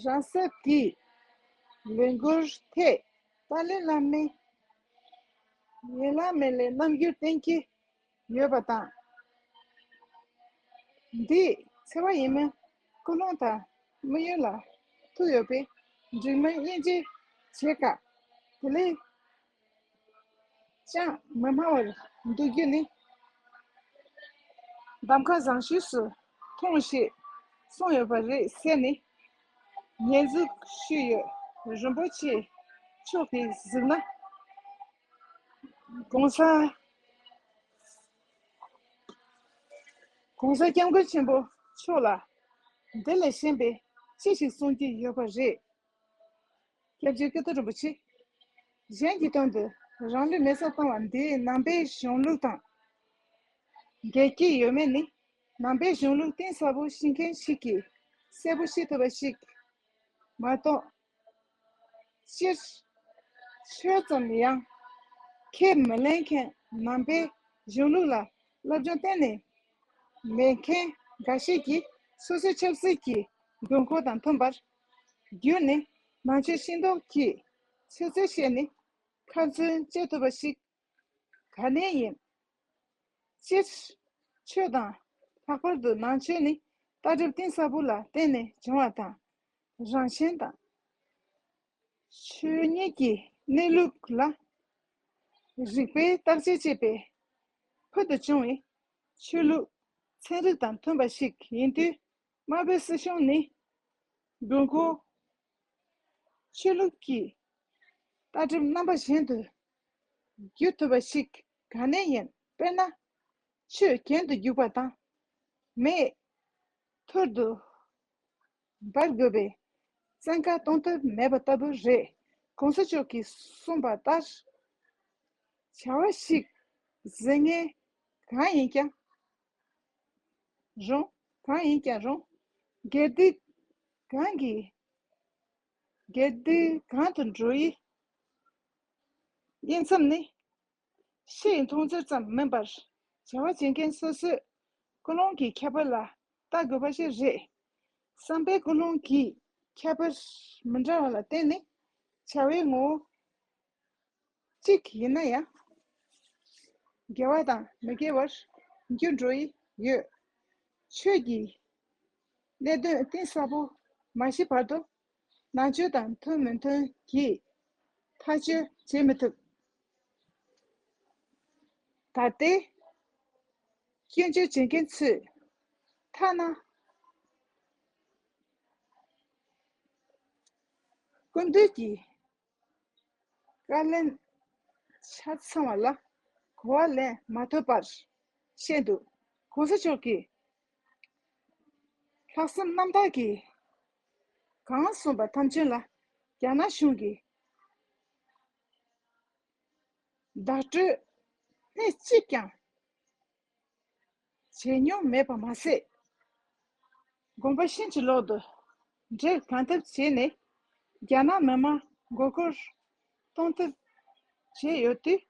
རང་སྲེག་གི་ལས་འགུལ་ཐད་ཏཱ་ལའི་བླ་མའི་ཡན་ལག་མེད་ལས་རྣམ་འགྱུར་བསྟན་གྱི་ཡོད་པ་དང་། འདིས་འཚེ་བ་ཡིན་མིན་ཀུན་སློང་དང་དམིགས་ཡུལ་ལ་ཐུག་ཡོད་པས། འགྲིག་མིན་དབྱེ་འབྱེད་བྱེད་སྐབས་དེ་ལས་ཅང་མི་སྨྲ་བར་འདུག་རྒྱུ་ནི་གདམ་ཁ་བཟང་ཤོས་སུ་མཐོང་ཞེས་གསུངས་ཡོད་པ་རེད་ཟེར་ནས་ཉེས་འཛུགས་ཞུས་ཡོད། རིན་པོ་ཆེ་མཆོག་གིས་གཟིགས་ན། གོང་ས། གོང་ས་སྐྱབས་མགོན་ཆེན་པོ་མཆོག་ལ་འདི་ལས་གཞན་པའི་ཅི་ཞིག་གསུང་རྒྱུ་ཡོད་པ་རེད། སྐྱབས་རྗེ་ཀིརྟི་རིན་པོ་ཆེ། གཞན་གྱི་དོན་དུ་རང་ལུས་མེ་སྲེག་བཏང་བ་འདིའི་ནང་པའི་གཞུང་ལུགས་དང་འགལ་གྱི་ཡོད་མེད་ནི། ནང་པའི་གཞུང་ལུགས་གཏིང་ཟབ་པོ་ཤེས་མཁན་ཞིག་གིས་གསལ་པོ་ཤེས་ཐུབ་པ་ཞིག་མ་གཏོགས། སྤྱིར་ཆོས་ཙམ་ཡང་ཁས་མི་ལེན་མཁན། ནང་པའི་གཞུང་ལུགས་ལ་སློབ་སྦྱོང་གཏན་ནས་མེད་མཁན་འགའ་ཞིག་གིས་སོ་སོའི་ཆབ་སྲིད་ཀྱི་དགོས་མཁོ་དང་མཐུན་པར་བསྒྱུར་ནས་ནང་ཆོས་ཤེས་མདོག་གིས་ཆོས་ཚུལ་བཤད་ནས་ཁ་ཚོན་གཅོད་ཐུབ་པ་ཞིག་ག་ནས་ཡིན། སྤྱིར་ཆོས་དང་ལྷག་པར་དུ་ནང་ཆོས་ནི་ལྟ་གྲུབ་གཏིང་ཟབ་པོ་ལ་བརྟེན་ནས་བྱུང་བ་དང་། རང་གཞན་དང་ཆོས་ཉིད་ཀྱི་གནས་ལུགས་ལ་རིགས་པས་བརྟག་དཔྱད་བྱས་པའི་ཕུལ་དུ་བྱུང་བའི་ཆོས་ལུགས་ཚན་རིག་དང་མཐུན་པ་ཞིག་ཡིན་དུས། དམར་པོའི་སྲིད་གཞུང་ནི་དགོས་མཁོ་ཆོས་ལུགས་ཀྱི་ལྟ་གྲུབ་རྣམ་པ་གཞན་དུ་བསྒྱུར་ཐུབ་པ་ཞིག་ག་ནས་ཡིན། དཔེར་ན། ཆོས་གྱེན་དུ་རྒྱུག་པ་དང་། མེ་ཐུར་དུ་འབར་དགོས་པའི་བཙན་བཀའ་གཏོང་ཐབས་མེད་པ་ལྟ་བུ་རེད། གོང་ས་མཆོག་གིས་གསུངས་པ་ལྟར། བྱ་བ་ཞིག་བཟོ་མཁན་གང་ཡིན་ཀྱང་རུང་། གང་ཡིན་ཀྱང་རུང་། སྒེར་སྡེ་གང་གི། སྒེར་སྡེ་གང་དུ་འགྲོ་ཡི། དབྱེ་མཚམས་ནི་ཕྱི་ཡི་མཐོང་ཚུལ་ཙམ་མིན་པར། བྱ་བ་བྱེད་མཁན་སོ་སོའི་ཀུན་སློང་གི་ཁྱད་པར་ལ་བལྟ་དགོས་པ་ཞིག་རེད། བསམ་པའི་ཀུན་སློང་གི་ཁྱད་པར་མི་འདྲ་བ་ལ་བརྟེན་ནས་བྱ་བའི་ངོ་བོ་གཅིག་ཡིན་ན་ཡང་། དགེ་བ་དང་མི་དགེ་བར་འགྱུར་འགྲོ་ཡི་ཡོད། ཆོས་ཀྱི་གནད་དོན་གཏིང་ཟབ་པོ་མ་ཤེས་བར་དུ། ནང་ཆོས་དང་མཐུན་མི་མཐུན་གྱིས་ཐག་གཅོད་བྱེད་མི་ཐུབ། ད་ལྟའི་སྐྱོན་བརྗོད་བྱེད་མཁན་ཚོས་ ཐ་ན་སྐུ་མདུན་གྱི་བཀའ་ལན་ཆ་ཚང་བ་ལ་གོ་བ་ལེན་མ་ཐུབ་པར་བཤད་འདུག ༸གོང་ས་མཆོག་གིས་ལྷག་བསམ་རྣམ་དག་གིས་གང་གསུངས་པ་ཐམས་ཅད་ལ་རྒྱ་ནག་གཞུང་གིས་བདག་སྤྲོད་སྣེ་གཅིག་ཀྱང་བྱས་མྱོང་མེད་པ་མ་ཟད། དགོངས་པ་ཕྱིན་ཅི་ལོག་ཏུ་འགྲེལ་གང་ཐུབ་བྱས་ནས་རྒྱ་ནག་མི་དམངས་མགོ་སྐོར་གཏོང་ཐབས་བྱས་ཡོད་དུས།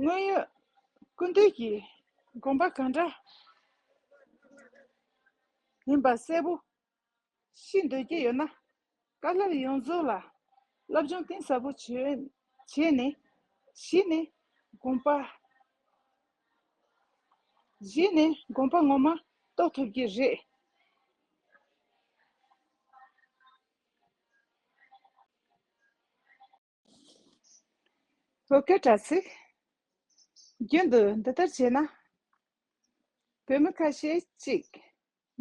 དངོས་ཡོད་སྐུ་མདུན་གྱི་དགོངས་པ་གང་འདྲ་ཡིན་པ་གསལ་པོ་ཤེས་འདོད་ཀྱི་ཡོད་ན། བཀའ་སློབ་ཡོངས་རྫོགས་ལ་སློབ་སྦྱོང་གཏིང་ཟབ་པོ་བྱས་བྱས་ནས་གཞི་ནས་དགོངས་པ་གཞི་ནས་དགོངས་པ་ངོ་མ་རྟོགས་ཐུབ་ཀྱི་རེད། བོད་སྐད་དྲ་ཚིགས། རྒྱུན་དུ་འདི་ལྟར་བྱས་ན། བོད་མི་ཁ་ཤས་ཅིག་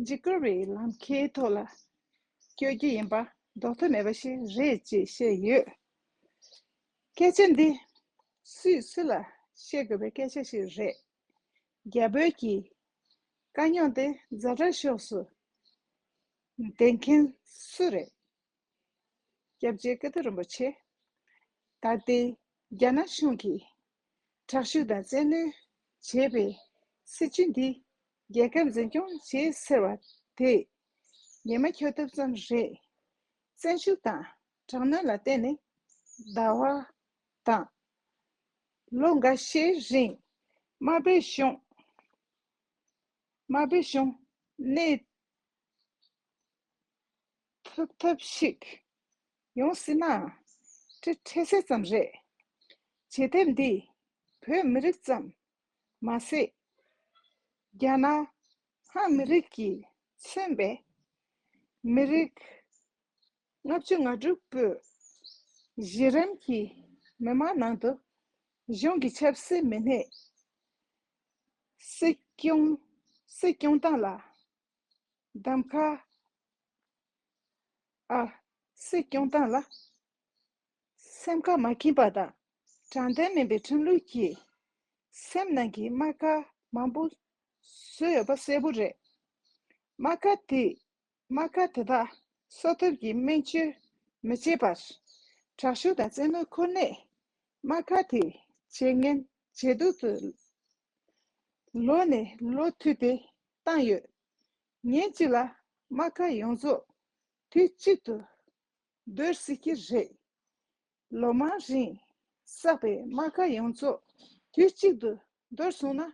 འཇིགས་སྐུལ་བའི་ལམ་ཁའི་ཐོག་ལ་སྐྱོད་རྒྱུ་ཡིན་པ་ལྡོག་ཐབས་མེད་པ་ཞིག་རེད་ཅེས་བཤད་ཡོད། སྐད་ཆ་འདི་སུས་སུ་ལ་བཤད་དགོས་པའི་སྐད་ཆ་ཞིག་རེད། རྒྱ་བོད་ཀྱི་དཀའ་རྙོག་དེ་ཛ་དྲག་ཕྱོགས་སུ་འདེད་མཁན་སུ་རེད། སྐྱབས་རྗེ་ཀིརྟི་རིན་པོ་ཆེ། ད་ལྟའི་རྒྱ་ནག་གཞུང་གིས་དྲག་ཤུགས་དང་བཙན་གནོན་བྱས་པའི་སྲིད་བྱུས་འདི་རྒྱལ་ཁབ་འཛིན་སྐྱོང་བྱེད་ཟེར་བ་དེ་ཉན་མ་འཁྱོལ་ཐབས་ཙམ་རེད། བཙན་ཤུགས་དང་དྲག་གནོན་ལ་བརྟེན་ནས་ཟླ་བ་དང་ལོ་འགའ་ཤས་རིང་དམར་པོའི་གཞུང་དམར་པོའི་གཞུང་གནས་ཐུབ་ཐབས་ཤིག་ཡོང་སྲིད་ན་དེ་འཕྲལ་སེལ་ཙམ་རེད། བྱེད་ཐབས་འདིས་བོད་མི་རིགས་ཙམ་མ་ཟད། རྒྱ་ནག་ཧན་མི་རིགས་ཀྱིས་མཚོན་པའི་མི་རིགས་ལྔ་བཅུ་ང་དྲུག་པོའི་གཞི་རིམ་གྱི་མི་མང་ནང་དུ་གཞུང་གི་ཆབ་སྲིད་མི་སྣས་སྲིད་སྐྱོང་སྲིད་སྐྱོང་སྟངས་ལ་གདམ་ཁ། ཨ། སྲིད་སྐྱོང་སྟངས་ལ་སེམས་ཁ་མ་འཁྱེར་པ་དང་དྲང་བདེན་མིན་པའི་ཁྲིམས་ལུགས་ཀྱིས་སེམས་ནང་གི་རྨ་ཁ་མང་པོ་བཟོས་ཡོད་པ་གསལ་པོ་རེད། རྨ་ཁ་དེ་རྨ་ཁ་དེ་དག་གསོ་ཐབས་ཀྱི་སྨན་བཅོས་མི་བྱེད་པར་དྲག་ཤུགས་དང་བཙན་གནོན་ཁུར་ནས་རྨ་ཁ་དེ་ཇེ་ངན་ཇེ་སྡུག་ཏུ་ལོ་ནས་ལོ་མཐུད་དེ་བཏང་ཡོད། ཉིན་གཅིག་ལ་རྨ་ཁ་ཡོངས་རྫོགས་དུས་གཅིག་ཏུ་རྡོལ་སྲིད་ཀྱི་རེད། ལོ་མང་རིང་བསགས་པའི་རྨ་ཁ་ཡོངས་རྫོགས་དུས་གཅིག་ཏུ་རྡོལ་སོང་ན།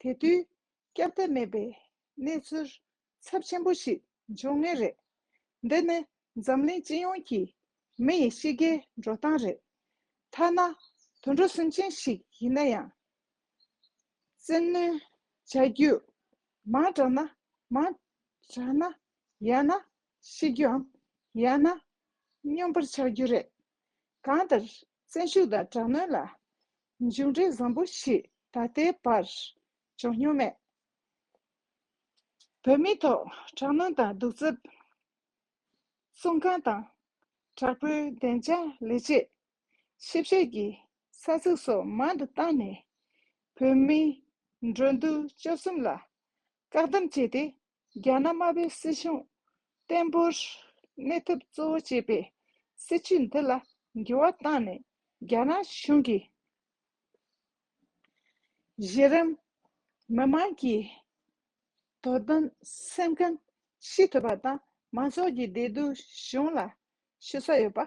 དེ་དུས་བསྐྱབ་ཐབས་མེད་པའི་གནས་ཚུལ་ཚབས་ཆེན་པོ་ཞིག་འབྱུང་ངེས་རེད། འདི་ནི་འཛམ་གླིང་སྤྱི་ཡོངས་ཀྱི་མི་ཡི་གཤིས་ཀའི་འགྲོ་སྟངས་རེད། ཐ་ན་དུད་འགྲོ་སེམས་ཅན་ཞིག་ཡིན་ན་ཡང་། བཙན་གནོན་བྱ་རྒྱུ་མང་དྲགས་ན་མང་དྲགས་ན་ཡང་ན་ཤི་རྒྱུའམ་ཡང་ན་སྙོམས་པར་ཆགས་རྒྱུ་རེད། གང་ལྟར་བཙན་ཤུགས་དང་དྲག་གནོན་ལ་མཇུག་འབྲས་བཟང་པོ་ཞིག་ད་ལྟའི་བར་བྱུང་མྱོང་མེད། བོད་མིའི་ཐོག་དྲག་གནོན་དང་གདུག་རྩུབ། བཙོན་ཁང་དང་དྲག་པོའི་བདེ་འཇགས་ལས་བྱེད། ཞིབ་བཤེར་གྱི་ས་ཚིགས་སོགས་མང་དུ་བཏང་ནས་བོད་མིའི་འགྲོ་འདུག་སྤྱོད་གསུམ་ལ་བཀག་སྡོམ་བྱས་ཏེ། རྒྱ་ནག་དམར་པོའི་སྲིད་གཞུང་བརྟན་པོར་གནས་ཐབས་གཙོ་བོ་བྱས་པའི་སྲིད་བྱུས་འདི་ལ་འགྱུར་བ་བཏང་ནས། རྒྱ་ནག་གཞུང་གིས་གཞི་རིམ་མི་མང་གི་དོ་དམ་སེམས་ཁམས་ཤེས་ཐུབ་པ་དང་། མང་ཚོགས་ཀྱི་བདེ་སྡུག་གཞུང་ལ་ཞུ་ས་ཡོད་པ།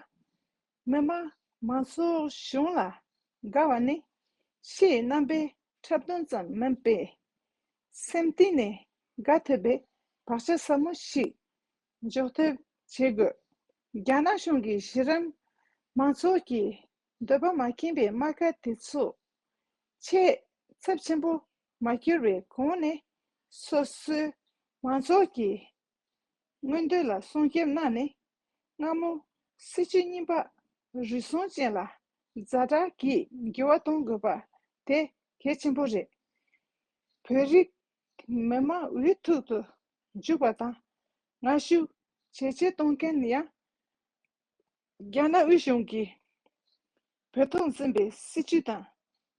མི་དམངས་མང་ཚོགས་གཞུང་ལ་དགའ་བ་ནི་ཕྱི་ཡི་རྣམ་པའི་འཁྲབ་སྟོན་ཙམ་མིན་པས། སེམས་གཏིང་ནས་དགའ་ཐུབ་པའི་བག་ཆགས་ཟབ་མོ་ཞིག་འཇོག་ཐབས་བྱེད་དགོས། རྒྱ་ནག་གཞུང་གིས་གཞི་རིམ་མང་ཚོགས་ཀྱི་འདོད་པ་མ་ཁེངས་པའི་རྨ་ཁ་དེ་ཚོ་ཆེས་ཚབས་ཆེན་པོ་མ་གྱུར་བའི་གོང་ནས་སོ་སོའི་མང་ཚོགས་ཀྱི་མངོན་འདོད་ལ་སྲུང་སྐྱོབ་གནང་ནས། སྔ་མོ་སྲིད་བྱུས་རྙིང་པ་རུལ་སུངས་ཅན་ལ་ཛ་དྲག་གིས་འགྱུར་བ་གཏོང་དགོས་པ་དེ་གལ་ཆེན་པོ་རེད། བོད་རིགས་མི་མང་འུ་ཐུག་ཏུ་འཇུག་པ་དང་། ངར་ཤུགས་ཇེ་ཆེར་གཏོང་མཁན་ཡང་རྒྱ་ནག་དབུས་གཞུང་གིས་བོད་ཐོག་འཛིན་པའི་སྲིད་བྱུས་དང་།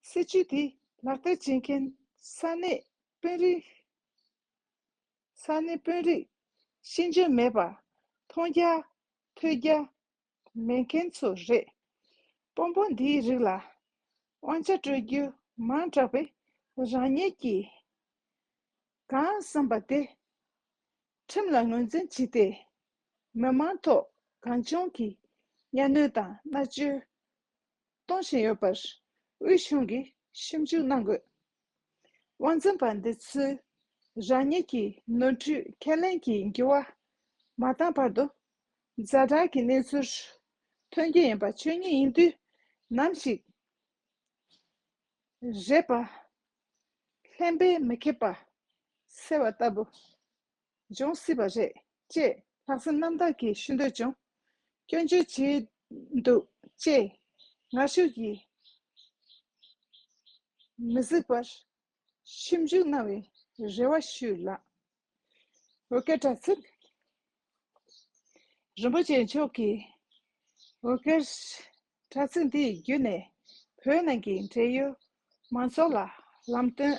སྲིད་བྱུས་དེ་ལག་བསྟར་བྱེད་མཁན་ས་གནས་དཔོན་རིགས། ས་གནས་དཔོན་རིགས་ཤེས་འཇོན་མེད་པ། མཐོང་རྒྱ་ཐོས་རྒྱ་མེད་མཁན་ཚོ་རེད། དཔོན་པོ་འདིའི་རིགས་ལ་དབང་ཆ་སྤྲོད་རྒྱུ་མང་དྲགས་པས། རང་ཉིད་ཀྱིས་གང་བསམ་པ་དེ་ཁྲིམས་ལ་ངོས་འཛིན་བྱས་ཏེ། མི་མང་ཐོག་གང་བྱུང་གི་གཉའ་གནོན་དང་མནར་གཅོད་གཏོང་བཞིན་ཡོད་པར་དབུས་གཞུང་གིས་ཞིབ་འཇུག་གནང་དགོས། དབང་འཛིན་པ་འདི་ཚོས་རང་ཉིད་ཀྱི་ནོར་འཁྲུལ་ཁས་ལེན་གྱི་འགྱུར་བ་མ་བཏང་བར་དུ། ཛ་དྲག་གི་གནས་ཚུལ་ཐོན་རྒྱུ་ཡིན་པ་ཆོས་ཉིད་ཡིན་དུས། ནམ་ཞིག་རེད་པ། ལྷན་པས་མི་ཁེབས་པ་ཟེར་བ་ལྟ་བུ་འབྱུང་སྲིད་པ་རེད་ཅེས་ལྷག་བསམ་རྣམ་དག་གིས་ཞུ་འདོད་ཀྱང་། སྐྱོན་བརྗོད་བྱས་འདུག་ཅེས་ངར་ཤུགས་ཀྱིས་མི་གཟིགས་པར་ཞིབ་འཇུག་གནང་བའི་རེ་བ་ཞུ་ལགས། འོད་སྐལ་དྲ་ཚིགས། རིན་པོ་ཆེ་མཆོག་གིས་འོད་སྐལ་དྲ་ཚིགས་འདི་བརྒྱུད་ནས་བོད་ནང་གི་འབྲེལ་ཡོད་མང་ཚོགས་ལ་ལམ་སྟོན་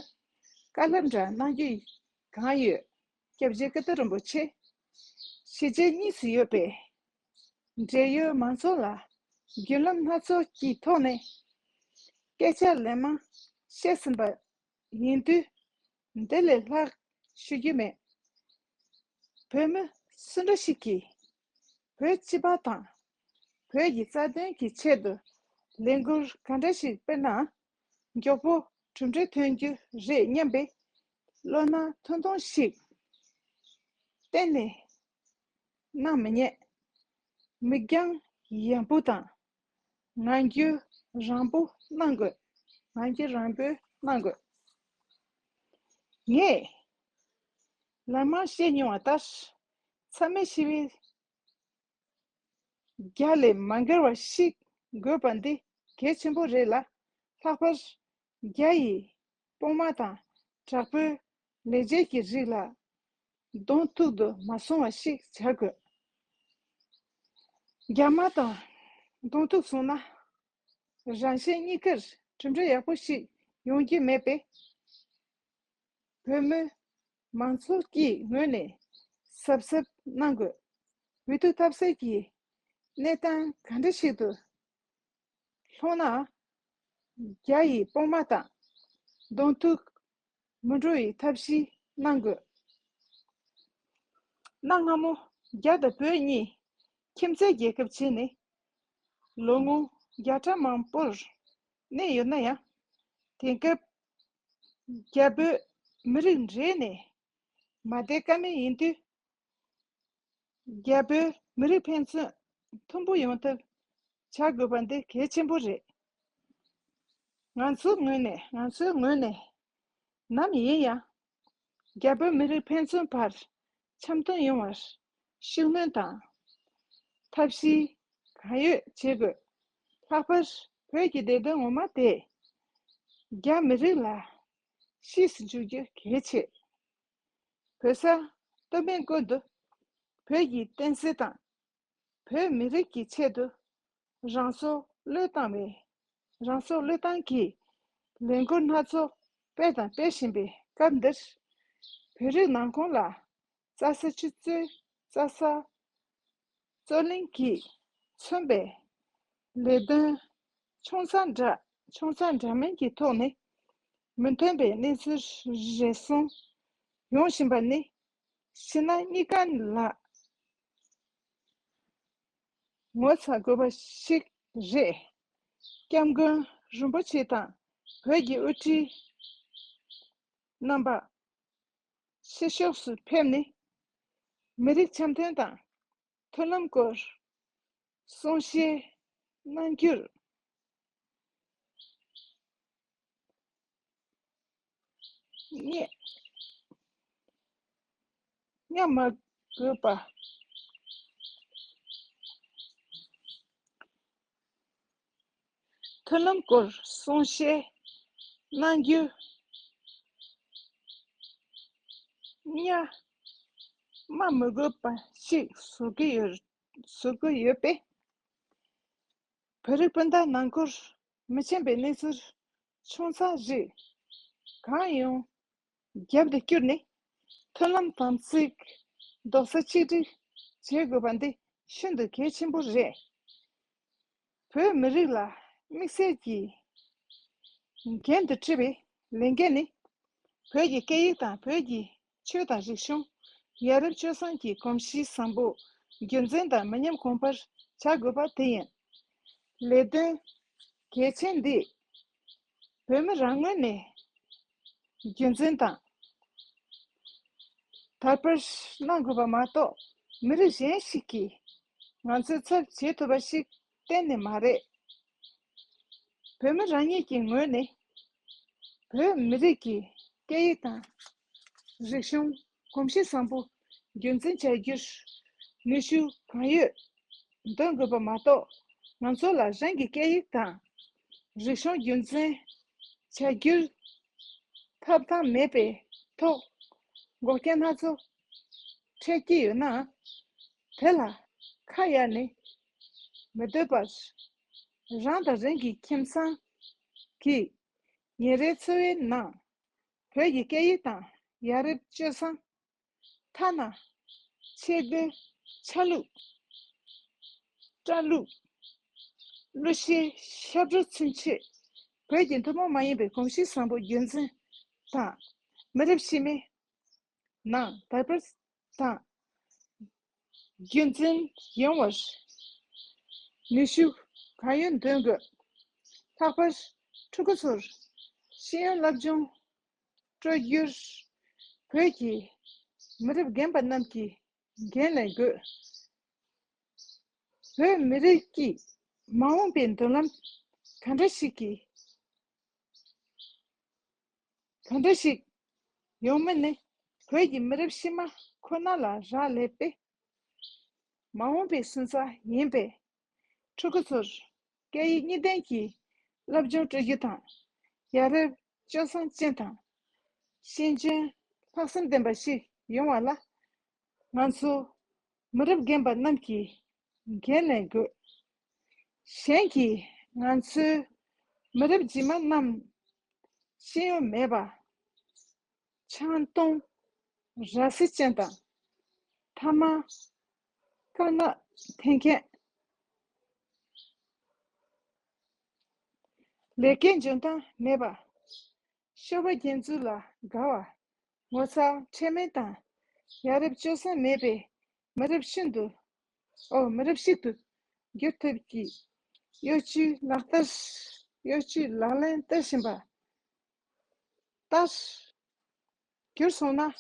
བཀའ་སློབ་འདྲ་གནང་རྒྱུ་གང་ཡོད། སྐྱབས་རྗེ་ཀིརྟི་རིན་པོ་ཆེ་གཞིས་བྱེས་གཉིས་སུ་ཡོད་པའི་འབྲེལ་ཡོད་མང་ཚོགས་ལ་བརྒྱུད་ལམ་སྣ་ཚོགས་ཀྱི་ཐོག་ནས་སྐད་ཆ་ལན་མང་བཤད་ཟིན་པ་ཡིན་དུས། འདི་ལས་ལྷག་ཞུ་རྒྱུ་མེད། བོད་མི་སུ་འདྲ་ཞིག་གིས་བོད་སྤྱི་པ་དང་བོད་ཀྱི་རྩ་དོན་གྱི་ཆེད་དུ་ལས་འགུལ་ག་འདྲ་ཞིག་སྤེལ་ན་མགྱོགས་པོ་གྲུབ་འབྲས་ཐོན་རྒྱུ་རེད་སྙམ་པའི་བློ་སྣ་ཐུང་ཐུང་ཞིག་གཏན་ནས་གནང་མི་ཉན། མིག་རྒྱང་ཡངས་པོ་དང་། ངང་རྒྱུད་རིང་པོ་གནང་དགོས། ངང་རྒྱུད་རིང་པོ་གནང་དགོས། ངས་ལན་མང་བཤད་མྱོང་བ་ལྟར། ཚད་མེད་ཞི་བའི་རྒྱ་ལས་མ་འགལ་བ་ཞིག་དགོས་པ་འདི་གལ་ཆེན་པོ་རེད་ལ། ལྷག་པར་རྒྱ་ཡི་དཔུང་དམག་དང་དྲག་པོའི་ལས་བྱེད་ཀྱི་རིགས་ལ་གདོང་ཐུག་ཏུ་མ་སོང་བ་ཞིག་བྱ་དགོས། རྒྱ་དམག་དང་གདོང་ཐུག་སོང་ན། རང་གཞན་གཉིས་ཀར་གྲུབ་འབྲས་ཡག་པོ་ཞིག་ཡོང་རྒྱུ་མེད་པས། བོད་མི་མང་ཚོགས་ཀྱི་ངོས་ནས་གཟབ་གཟབ་གནང་དགོས། འོས་བསྡུ་ཐབས་ཟད་ཀྱི་གནས་སྟངས་ག་འདྲ་ཞིག་ཏུ་ལྷུང་ན། རྒྱ་ཡི་དཔུང་དམག་དང་གདོང་ཐུག་མི་འགྲོ་བའི་ཐབས་ཤེས་གནང་དགོས། གནའ་སྔ་མོ་རྒྱ་དང་བོད་གཉིས་ཁྱིམ་མཚེས་རྒྱལ་ཁབ་བྱས་ནས་ལོ་ངོ་བརྒྱ་ཕྲག་མང་པོར་གནས་ཡོད་ན་ཡང་། དེང་སྐབས་རྒྱ་བོད་མི་རིགས་འདྲེས་ནས་མ་བསྡད་ཀ་མེད་ཡིན་དུས། རྒྱ་བོད་མི་རིགས་ཕན་ཚུན་མཐུན་པོ་ཡོང་ཐབས་བྱ་དགོས་པ་འདི་གལ་ཆེན་པོ་རེད། ང་ཚོའི་ངོས་ནས། ང་ཚོའི་ངོས་ནས་ནམ་ཡིན་ཡང་རྒྱ་བོད་མི་རིགས་ཕན་ཚུན་བར་འཆམ་མཐུན་ཡོང་བར་ཤུགས་སྣོན་དང་ཐབས་ཤེས་གང་ཡོད་བྱེད་དགོས། ལྷག་པར་བོད་ཀྱི་བདེ་དོན་ངོ་མ་དེ་རྒྱ་མི་རིགས་ལ་ཤེས་སུ་འཇུག་རྒྱུ་གལ་ཆེ། བོད་ས་སྟོད་སྨད་ཀུན་ཏུ་བོད་ཀྱི་བསྟན་སྲིད་དང་བོད་མི་རིགས་ཀྱི་ཆེད་དུ་རང་སྲོག་བློས་བཏང་བའི། རང་སྲོག་བློས་བཏང་གིས་ལས་འགུལ་སྣ་ཚོགས་སྤེལ་དང་སྤེལ་བཞིན་པའི་སྐབས་འདིར། བོད་རིགས་ནང་ཁོངས་ལ་རྩྭ་ས་ཆུ་གཙོས་རྩྭ་ས་རྩོད་གླེང་གིས་མཚོན་པའི་ལས་དོན་ཆུང་ཙག་འདྲ་ཆུང་ཙག་འདྲ་མིན་གྱི་ཐོག་ནས་མི་མཐུན་པའི་གནས་ཚུལ་རེ་ཟུང་ཡོང་བཞིན་པ་ནི། ཕྱི་ནང་གཉིས་ཀ་ལ་ངོ་ཚ་དགོས་པ་ཞིག་རེད། སྐྱབས་མགོན་རིན་པོ་ཆེ་དང་བོད་ཀྱི་དབུ་ཁྲིད་རྣམ་པ་ཕྱི་ཕྱོགས་སུ་ཕེབས་ནས་མི་རིགས་འཆམ་མཐུན་དང་མཐུན་ལམ་སྐོར་གསུང་བཤད་གནང་རྒྱུར། སྙད་སྙད་མ་དགོས་པ། མཐུན་ལམ་སྐོར་གསུང་བཤད་གནང་རྒྱུ། གཉའ་མ་མི་དགོས་པ་ཞིག་བཟོ་གི་ཡོད། བཟོ་གི་ཡོད་པས། བོད་རིགས་སྤུན་ཟླ་ནང་ཁུལ་མི་ཆེན་པའི་གནས་ཚུལ་ཆུང་ཙག་ཞིག་གང་ཡོང་རྒྱབ་ཏུ་བསྐྱུར་ནས། མཐུན་ལམ་དམ་ཚིག་རྡོག་རྩ་གཅིག་སྒྲིལ་བྱེད་དགོས་པ་འདི་ཤིན་ཏུ་གལ་ཆེན་པོ་རེད། བོད་མི་རིགས་ལ་དམིགས་བསལ་གྱིས་འགན་དུ་འཁྲི་བའི་ལས་འགན་ནི། བོད་ཀྱི་སྐད་ཡིག་དང་བོད་ཀྱི་ཆོས་དང་རིག་གཞུང་ཡ་རབས་སྤྱོད་བཟང་གི་གོམས་གཤིས་བཟང་པོ་རྒྱུན་འཛིན་དང་མི་ཉམས་གོང་འཕེལ་བྱ་དགོས་པ་དེ་ཡིན། ལས་དོན་གལ་ཆེན་འདི་བོད་མི་རང་ངོས་ནས་རྒྱུན་འཛིན་དང་དར་སྤེལ་གནང་དགོས་པ་མ་གཏོགས། མི་རིགས་གཞན་ཞིག་གིས་ང་ཚོའི་ཚབ་བྱེད་ཐུབ་པ་ཞིག་གཏན་ནས་མ་རེད། བོད་མི་རང་ཉིད་ཀྱི་ངོས་ནས་བོད་མི་རིགས་ཀྱི་སྐད་ཡིག་དང་རིག་གཞུང་གོམས་གཤིས་བཟང་པོ་རྒྱུན་འཛིན་བྱ་རྒྱུར་ནུས་ཤུགས་གང་ཡོད་འདོན་དགོས་པ་མ་གཏོགས། ང་ཚོ་ལ་རང་གི་སྐད་ཡིག་དང་རིག་གཞུང་རྒྱུན་འཛིན་བྱ་རྒྱུར་ཐོབ་ཐང་མེད་པའི་ཐོག་འགོག་རྐྱེན་སྣ་ཚོགས་འཕྲད་ཀྱི་ཡོད་ན། དེ་ལ་ཁ་གཡར་ནས་མི་སྡོད་པར། རང་དང་རང་གི་ཁྱིམ་ཚང་གི་ཉིན་རེའི་འཚོ་བའི་ནང་བོད་ཀྱི་སྐད་ཡིག་དང་ཡ་རབས་སྤྱོད་བཟང་། ཐ་ན་ཆས་གོས་ཆ་ལུགས་སྐྲ་ལུགས་གླུ་གཞས་ཞབས་བྲོ་ཚུན་ཆད་བོད་ཀྱི་ཐུན་མོང་མ་ཡིན་པའི་གོམས་གཤིས་བཟང་པོ་རྒྱུན་འཛིན་དང་། མི་རབས་ཕྱི་མའི་ནང་དར་སྤེལ་དང་རྒྱུན་འཛིན་ཡོང་བར་ནུས་ཤུགས་གང་ཡོད་འདོན་དགོས། ལྷག་པར་ཕྲུ་གུ་ཚོར་ཤེས་ཡོན་སློབ་སྦྱོང་སྤྲོད་རྒྱུར་བོད་ཀྱི་མི་རབས་རྒན་པ་རྣམས་ཀྱིས་འགན་ལེན་དགོས། བོད་མི་རིགས་ཀྱི་མ་འོངས་པའི་མདུན་ལམ་ག་འདྲ་ཞིག་གི་ག་འདྲ་ཞིག་ཡོང་མིན་ནི་བོད་ཀྱི་མི་རབས་ཕྱི་མ་ཁོ་ན་ལ་རག་ལས་པས། མ་འོངས་པའི་སོན་རྩ་ཡིན་པས། ཕྲུ་གུ་ཚོར་སྐད་ཡིག་གཉིས་ལྡན་གྱི་སློབ་སྦྱོང་སྤྲོད་རྒྱུ་དང་། ཡ་རབས་སྤྱོད་བཟང་ཅན་དང་། ཤེས་འཇོན་ལྷག་བསམ་ལྡན་པ་ཞིག་ཡོང་བ་ལ། ང་ཚོ་མི་རབས་རྒན་པ་རྣམས་ཀྱིས་འགན་ལེན་དགོས། གཞན་གྱིས་ང་ཚོའི་མི་རབས་རྗེས་མ་རྣམས་ཤེས་ཡོན་མེད་པ། ཆང་འཐུང་། ར་བཟི་ཅན་དང་། ཐ་མག་དཀར་ནག་འཐེན་མཁན། ལས་ཀའི་འཇོན་ཐང་མེད་པ། ཤོ་བ་རྒྱན་ཚུལ་ལ་དགའ་བ། ངོ་མཚར་ཁྲེལ་མེད་དང་། ཡ་རབས་སྤྱོད་བཟང་མེད་པའི་མི་རབས་ཤིན་ཏུ། ཨོ། མི་རབས་ཤིག་ཏུ་འགྱུར་ཐུབ་ཀྱི་གཡོ་ཇུས་ལག་བསྟར། གཡོ་ཇུས་ལག་ལེན་བསྟར་བཞིན་པ་ལྟར་གྱུར་སོང་ན།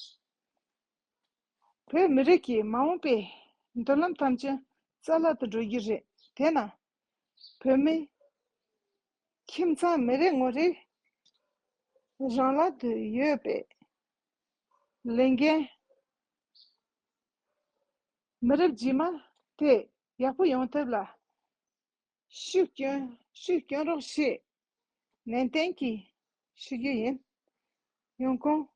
བོད་མི་རིགས་ཀྱི་མ་འོངས་པའི་མདུན་ལམ་ཐམས་ཅད་རྩ་བརླག་ཏུ་འགྲོ་རྒྱུ་རེད། དེས་ན། བོད་མི་ཁྱིམ་ཚང་མི་རེ་ངོ་རེ་རང་ལག་ཏུ་ཡོད་པའི་ལས་འགན། མི་རབས་རྗེས་མ་དེ་ཡག་པོ་ཡོང་ཐབས་ལ་ཤུགས་སྐྱོན། ཤུགས་སྐྱོན་རོགས་ཞེས་ནན་ཏན་གྱིས་ཞུ་རྒྱུ་ཡིན། ཡོང་ཁུངས།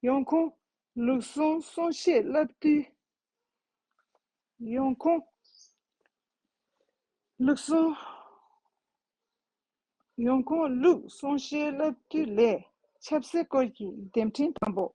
ཡོང་ཁུངས། ལུགས་ཟུང་གསུང་བཤད་བསླབ་དུས། ཡོང་ཁུངས། ལུགས་ཟུང་། ཡོང་ཁུངས། ལུགས་གསུང་བཤད་བསླབ་དུས་ལས་ཆབ་སྲིད་སྐོར་གྱི་འདེམས་ཁྲིམས་དང་པོ།